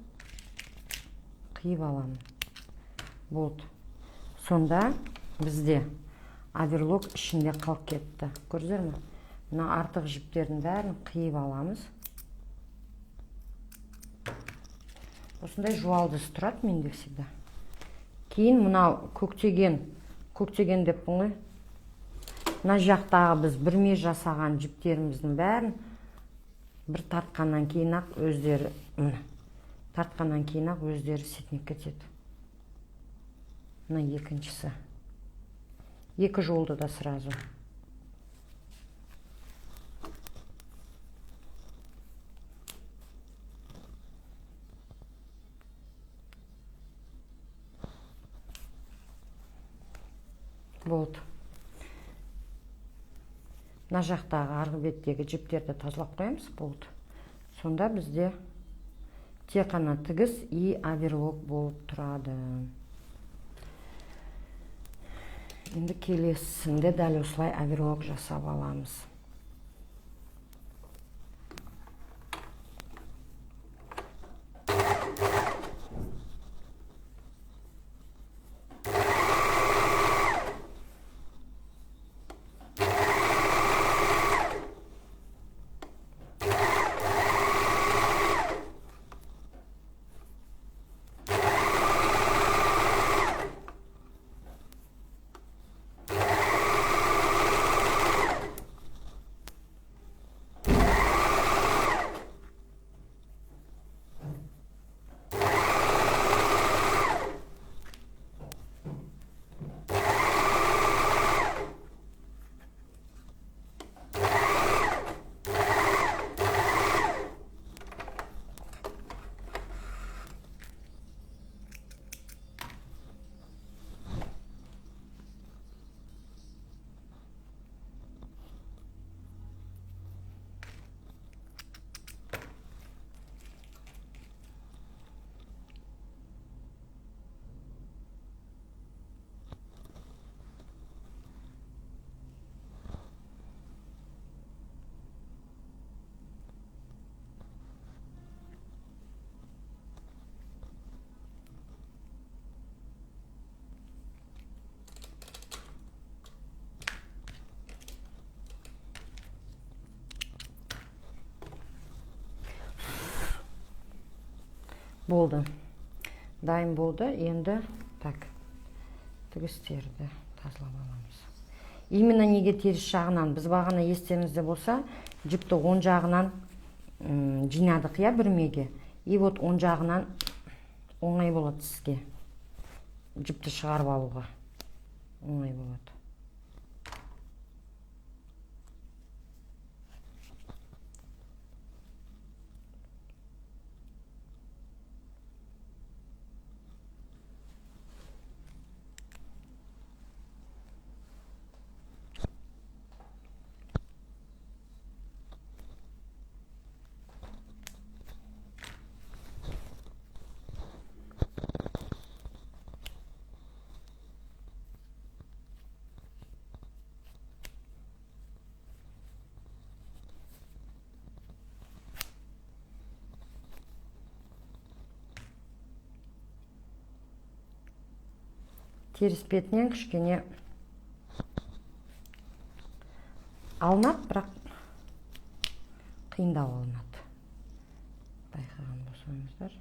қиып аламын. Болды. Сонда бізде оверлок ішінде қалып кетті. Көрдіңіздер ме? Мына артық жіптердің бәрін қиып аламыз. Осындай жуалдыз тұрады менде всегда. Кейін мынау көктеген, көктеген деппін ғой. Мына жақтағы біз бүрме жасаған жіптеріміздің бәрін бір тартқаннан кейін ақ өздері, міне, тартқаннан кейін ақ өздері сетінеп кетеді. Мына екіншісі. Екі жолды да сразу. Болды. Мына жақтағы арғы беттегі жіптерді тазалап қоямыз. Болды. Сонда бізде тек қана тігіс и оверлок болып тұрады. Енді келесінде дәл осылай оверлок жасап аламыз. Болды. Дайын болды. Енді так, тігістерді тазалап аламыз. Именно неге теріс жағынан? Біз бағана естеріңізде болса, жіпті оң жағынан жинадық, иә, бүрмеге. И вот оң жағынан оңай болады сізге жіпті шығарып алуға. Оңай болады. Теріс бетінен кішкене алынады, бірақ қиындау алынады. Байқаған болсаңыздар.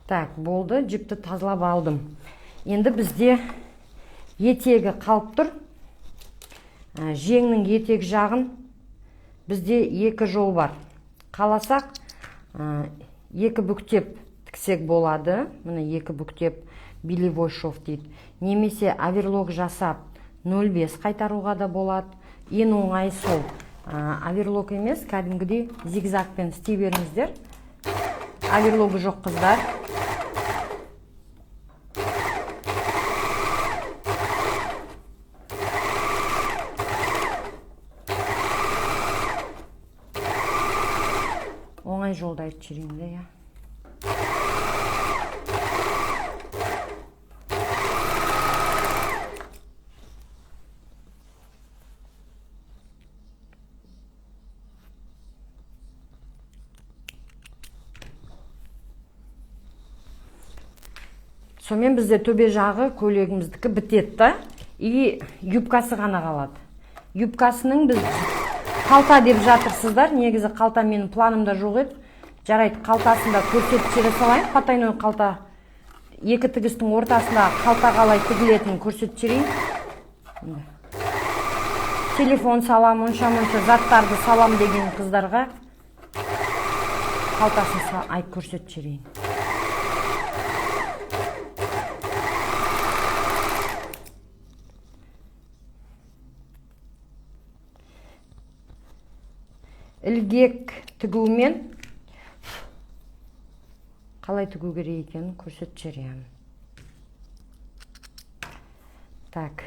Так, болды, жіпті тазалап алдым. Енді бізде етегі қалып тұр. Жеңнің етек жағын бізде екі жол бар. Қаласақ, екі бүктеп тіксек болады. Міне екі бүктеп белевой шов дейді. Немесе оверлок жасап 0,5 қайтаруға да болады. Ең оңайы сол. Оверлок емес, кәдімгідей зигзагпен істей беріңіздер. Оверлогы жоқ қыздар. Оңай жолды айтып жіберейін де, иә. Сонымен бізде төбе жағы көйлегіміздікі бітеді да, и юбкасы ғана қалады. Юбкасының біз қалта деп жатырсыздар, негізі қалта менің планымда жоқ еді. Жарайды, қалтасын да көрсетіп жібере салайын. Потайной қалта, екі тігістің ортасында қалта қалай тігілетінін көрсетіп жіберейін. Телефон салам, онша-мұнша заттарды салам деген қыздарға қалтасын айтып көрсетіп жіберейін. Ілгек тігумен қалай тігу керек екенін көрсетіп жіберемін. Так.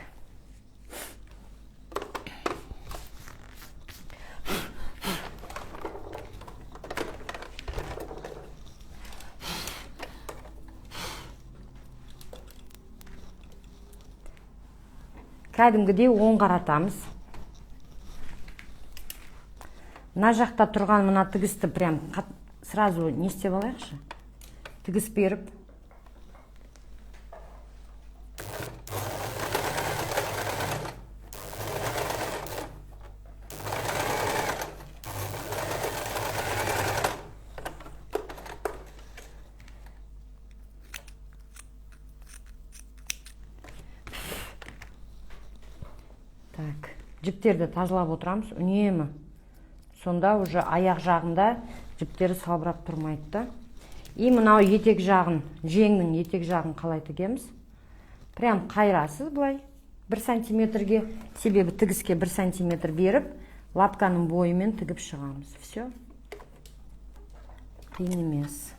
Кәдімгідей оң қаратамыз. Мына жақта тұрған мына тігісті прям сразу не істеп алайықшы. Тігіс беріп. Так, жіптерді тазалап отырамыз үнемі. Сонда уже аяқ жағында жіптері салбырап тұрмайды да. И мынау етек жағын, жеңнің етек жағын қалай тігеміз? Прям қайрасыз былай 1 сантиметрге, себебі тігіске 1 сантиметр беріп, лапканың бойымен тігіп шығамыз. Все. Қиын емес.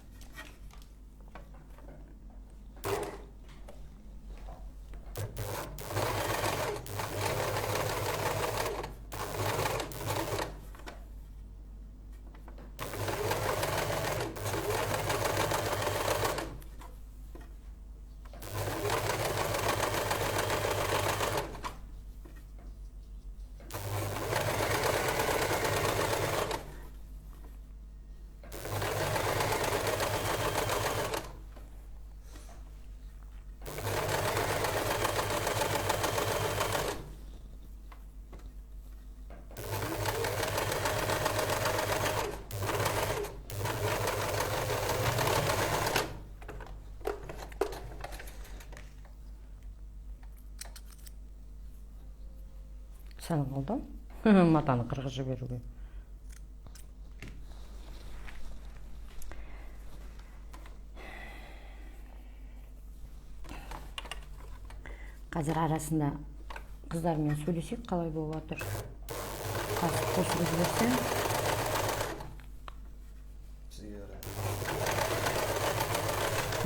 Сәл қалды. Матаны қырғызып жіберуге. Қазір арасында қыздармен сөйлесек, қалай болып жатыр. Қазір қосып жіберсем.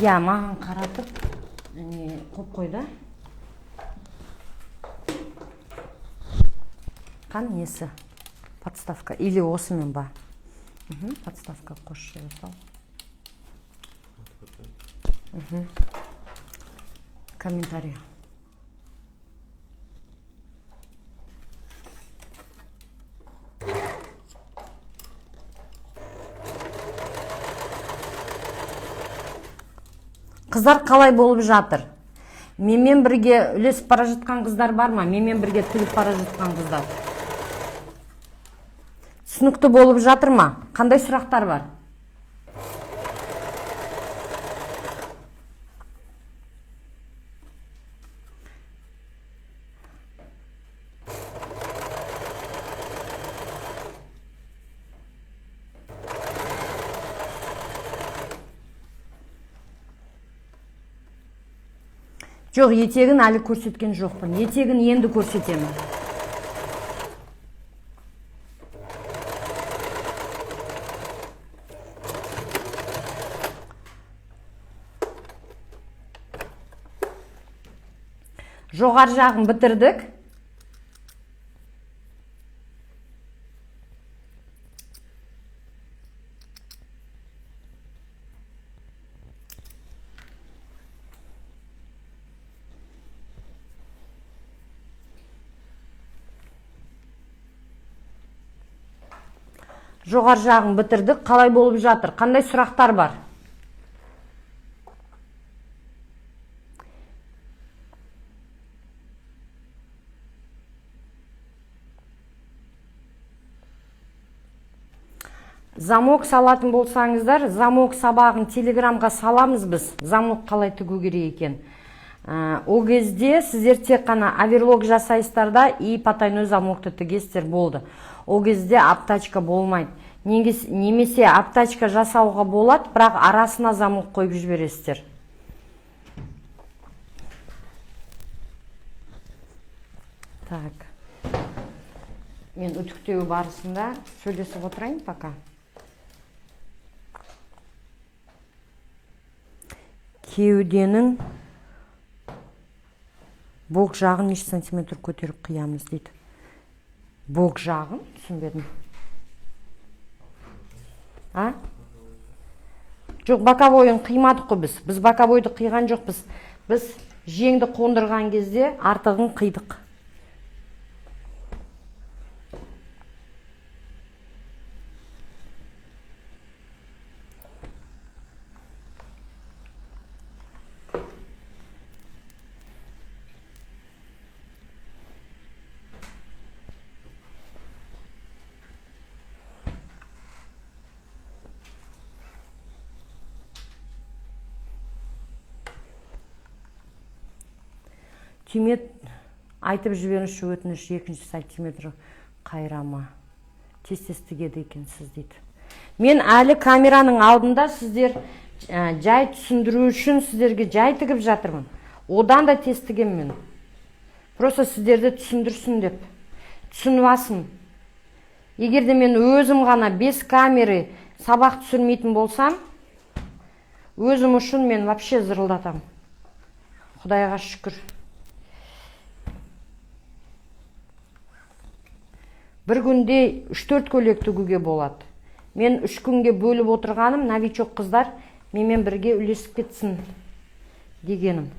Иә, маған қаратып не қойып қой да. Қан несі? Подставка или осымен ба? Подставка қосып жібере сал. Комментарий. Қыздар, қалай болып жатыр? Менімен бірге үлесіп бара жатқан қыздар бар ма? Менімен бірге тігіп бара жатқан қыздар. Түсінікті болып жатыр ма? Қандай сұрақтар бар? Жоқ, етегін әлі көрсеткен жоқпын. Етегін енді көрсетемін. Жоғары жағын бітірдік. Жоғары жағын бітірдік. Қалай болып жатыр? Қандай сұрақтар бар? Замок салатын болсаңыздар, замок сабағын телеграмға саламыз біз. Замок қалай тігу керек екен. О кезде сіздер тек қана оверлок жасайсыздар да и потайной замокты тігесіздер, болды. О кезде обтачка болмайды. Немесе обтачка жасауға болады, бірақ арасына замок қойып жібересіздер. Так. Мен үтіктеу барысында сөйлесіп отырайын пока. Кеуденің бок жағын неше сантиметр көтеріп қиямыз дейді. Бок жағын түсінбедім. А? Жоқ, боковойын қимадық қой біз. Біз боковойды қиған жоқпыз. Біз жеңді қондырған кезде артығын қидық. Түйме айтып жіберіңізші өтініш, екінші сантиметр қайрама. Тез-тез тігеді екенсіз дейді. Мен әлі камераның алдында сіздер жай түсіндіру үшін сіздерге жай тігіп жатырмын. Одан да тез тігемін мен. Просто сіздерді түсіндірсін деп. Түсініп алсын. Егер де мен өзім ғана без камеры сабақ түсірмейтін болсам, өзім үшін мен вообще зырылдатам. Құдайға шүкір. Бір күнде 3-4 көйлек тігуге болады. Мен 3 күнге бөліп отырғаным, новичок қыздар менімен бірге үлесіп кетсін дегенім.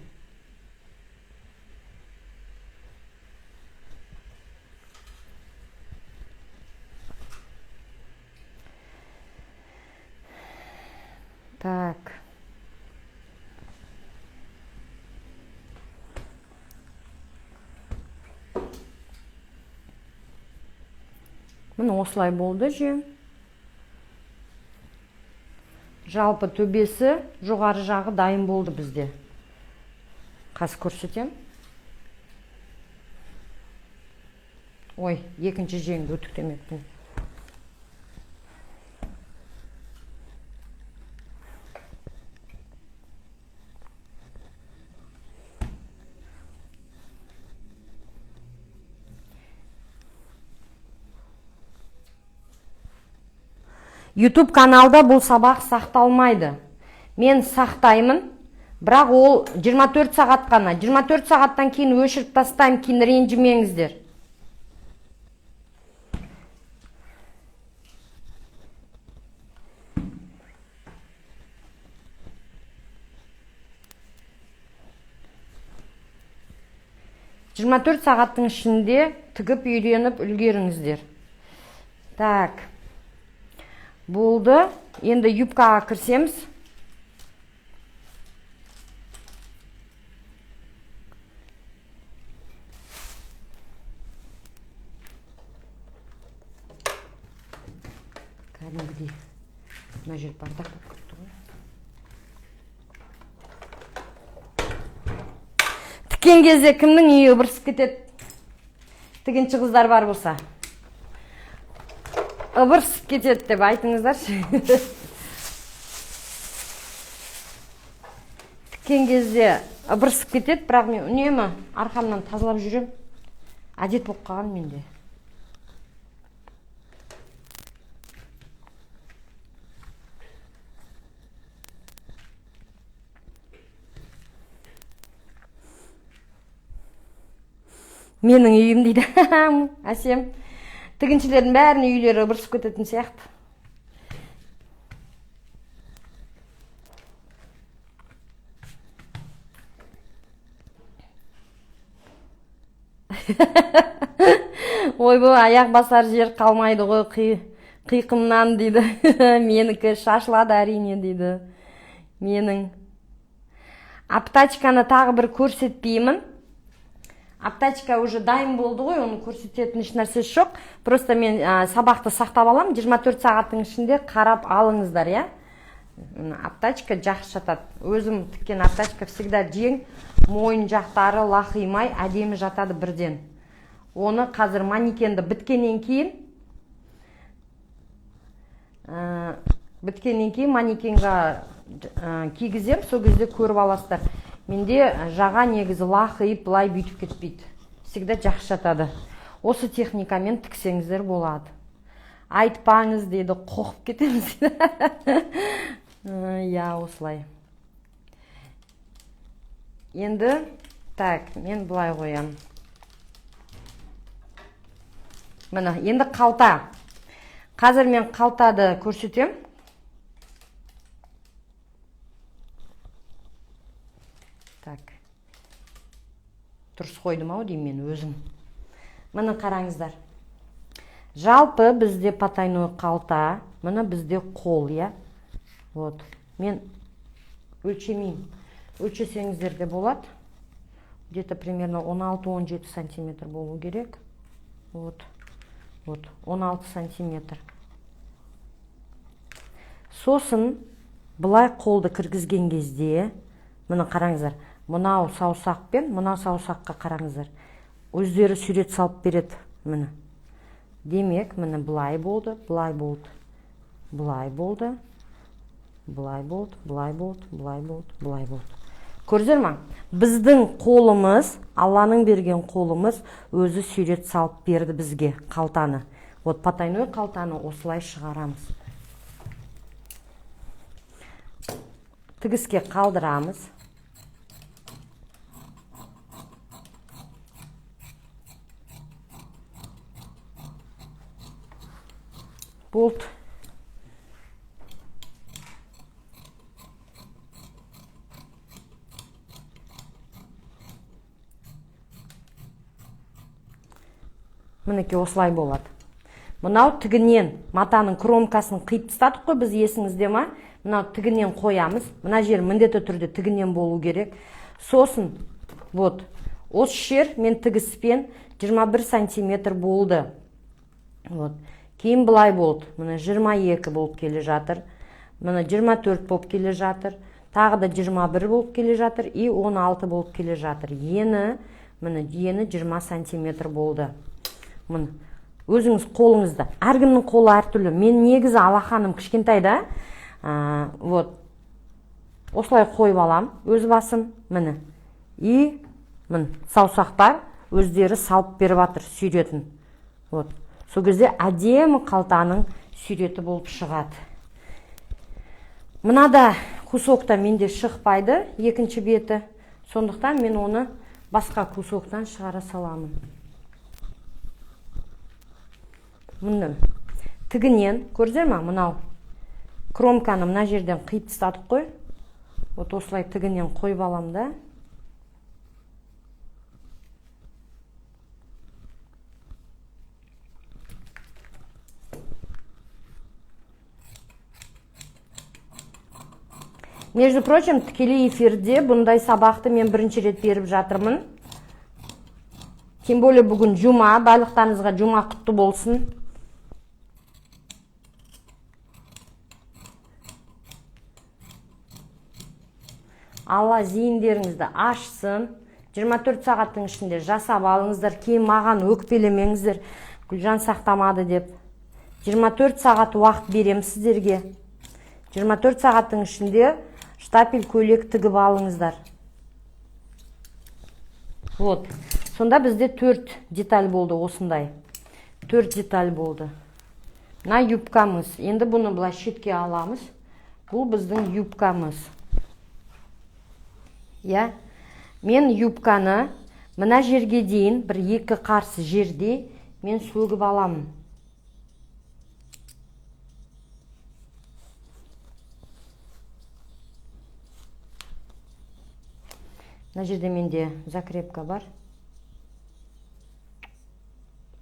Так. Міне осылай болды жең. Жалпы төбесі, жоғары жағы дайын болды бізде. Қазір көрсетем. Ой, екінші жеңді үтіктемеппін. YouTube каналда бұл сабақ сақталмайды. Мен сақтаймын. Бірақ ол 24 сағат қана. 24 сағаттан кейін өшіріп тастаймын, кейін ренжімеңіздер. 24 сағаттың ішінде тігіп үйреніп үлгеріңіздер. Так. Болды. Енді юбкаға кірсеміз. Кәдімгідей мына жер бардак болып кетті ғой. Тіккен кезде кімнің үйі ыбырсып кетеді? Тігінші қыздар бар болса. Ыбырсып кетеді деп айтыңыздаршы. Тіккен кезде ыбырсып кетеді, бірақ мен үнемі арқамнан тазалап жүрем. Әдет болып қалған менде. Менің үйім дейді. Әсем. Тігіншілердің бәрінің үйлері ыбырсып кететін сияқты. Ойбой, аяқ басар жер қалмайды ғой қиқымнан дейді. Менікі шашылады әрине дейді. Менің. Аптачканы тағы бір көрсетпеймін. Аптачка уже дайын болды ғой, оны көрсететін еш нәрсесі жоқ. Просто мен сабақты сақтап алам, 24 сағаттың ішінде қарап алыңыздар, иә? Аптачка жақсы жатады. Өзім тіккен аптачка всегда жең, мойын жақтары лақимай, әдемі жатады бірден. Оны қазір манекенді біткеннен кейін, манекенға кигізем, сол кезде көріп аласыздар. Менде жаға негізі лақиып, былай бүйтіп кетпейді. Всегда жақсы жатады. Осы техникамен тіксеңіздер болады. Айтпаңыз дейді, қоқып кетеміз. Иә, осылай. Енді, так, мен былай қоямын. Міне, енді қалта. Қазір мен қалтады көрсетем. Так. Дұрыс қойдым ау деймін мен өзім. Міне қараңыздар. Жалпы бізде потайной қалта, міне бізде қол, иә? Вот. Мен өлшемеймін. Өлшесеңіздер де болады. Где-то примерно 16-17 сантиметр болу керек. Вот. Вот, 16 сантиметр. Сосын былай қолды кіргізген кезде, міне қараңыздар, мынау саусақ пен мынау саусаққа қараңыздар. Өздері сурет салып береді, міне. Демек, міне былай болды, былай болды, былай болды, былай болды, былай болды, былай болды, былай болды. Көрдіңіздер ма? Біздің қолымыз, Алланың берген қолымыз өзі сурет салып берді бізге қалтаны. Вот потайной қалтаны осылай шығарамыз. Тігіске қалдырамыз. Болды. Мінекей осылай болады. Мынау тігінен, матаның кромкасын қиып тастадық қой біз, есіңізде ма? Мынау тігінен қоямыз. Мына жер міндетті түрде тігінен болу керек. Сосын, вот, осы жер мен тігіспен 21 сантиметр болды. Вот. Кейін былай болды. Міне 22 болып келе жатыр. Міне 24 болып келе жатыр. Тағы да 21 болып келе жатыр. И 16 болып келе жатыр. Ені, міне, ені 20 сантиметр болды. Міне, өзіңіз қолыңызда. Әркімнің қолы әртүрлі. Мен негізі алақаным кішкентай да. Вот. Осылай қойып алам өз басым. Міне. И міне саусақтар өздері салып беріп жатыр суретін. Вот. Сол кезде әдемі қалтаның суреті болып шығады. Мынада Кусокта менде шықпайды екінші беті, сондықтан мен оны басқа кусоктан шығара саламын. Міне, тігінен, көрдіңдер ма, мынау кромканы мына жерден қиып тастадық қой. Вот осылай тігінен қойып алам да. Между прочим, тікелей эфирде бұндай сабақты мен бірінші рет беріп жатырмын. Тем более бүгін жұма, барлықтарыңызға жұма құтты болсын. Алла зейіндеріңізді ашсын. 24 сағаттың ішінде жасап алыңыздар, кейін маған өкпелемеңіздер, Гүлжан сақтамады деп. 24 сағат уақыт беремін сіздерге. 24 сағаттың ішінде штапель көйлек тігіп алыңыздар. Вот. Сонда бізде 4 деталь болды осындай. 4 деталь болды. Мына юбкамыз. Енді бұны былай шетке аламыз. Бұл біздің юбкамыз. Я? Мен юбканы мына жерге дейін бір екі қарсы жерде мен сөгіп аламын. Мына жерде менде закрепка бар.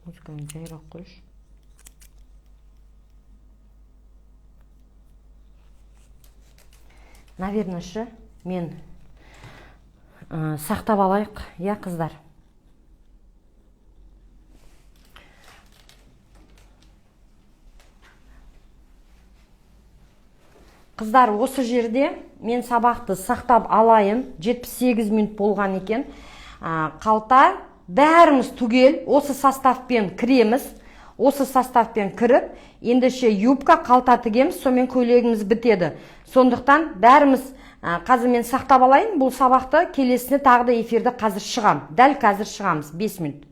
Музыканы жайырақ қойшы. Наверное, шы, мен сақтап алайық, я, қыздар. Қыздар, осы жерде мен сабақты сақтап алайын. 78 минут болған екен. Қалта бәріміз түгел осы составпен кіреміз. Осы составпен кіріп, ендеше юбка, қалта тігеміз, сонымен көйлегіміз бітеді. Сондықтан бәріміз, қазір мен сақтап алайын бұл сабақты, келесіне тағы да эфирді қазір шығам. Дәл қазір шығамыз, 5 минут.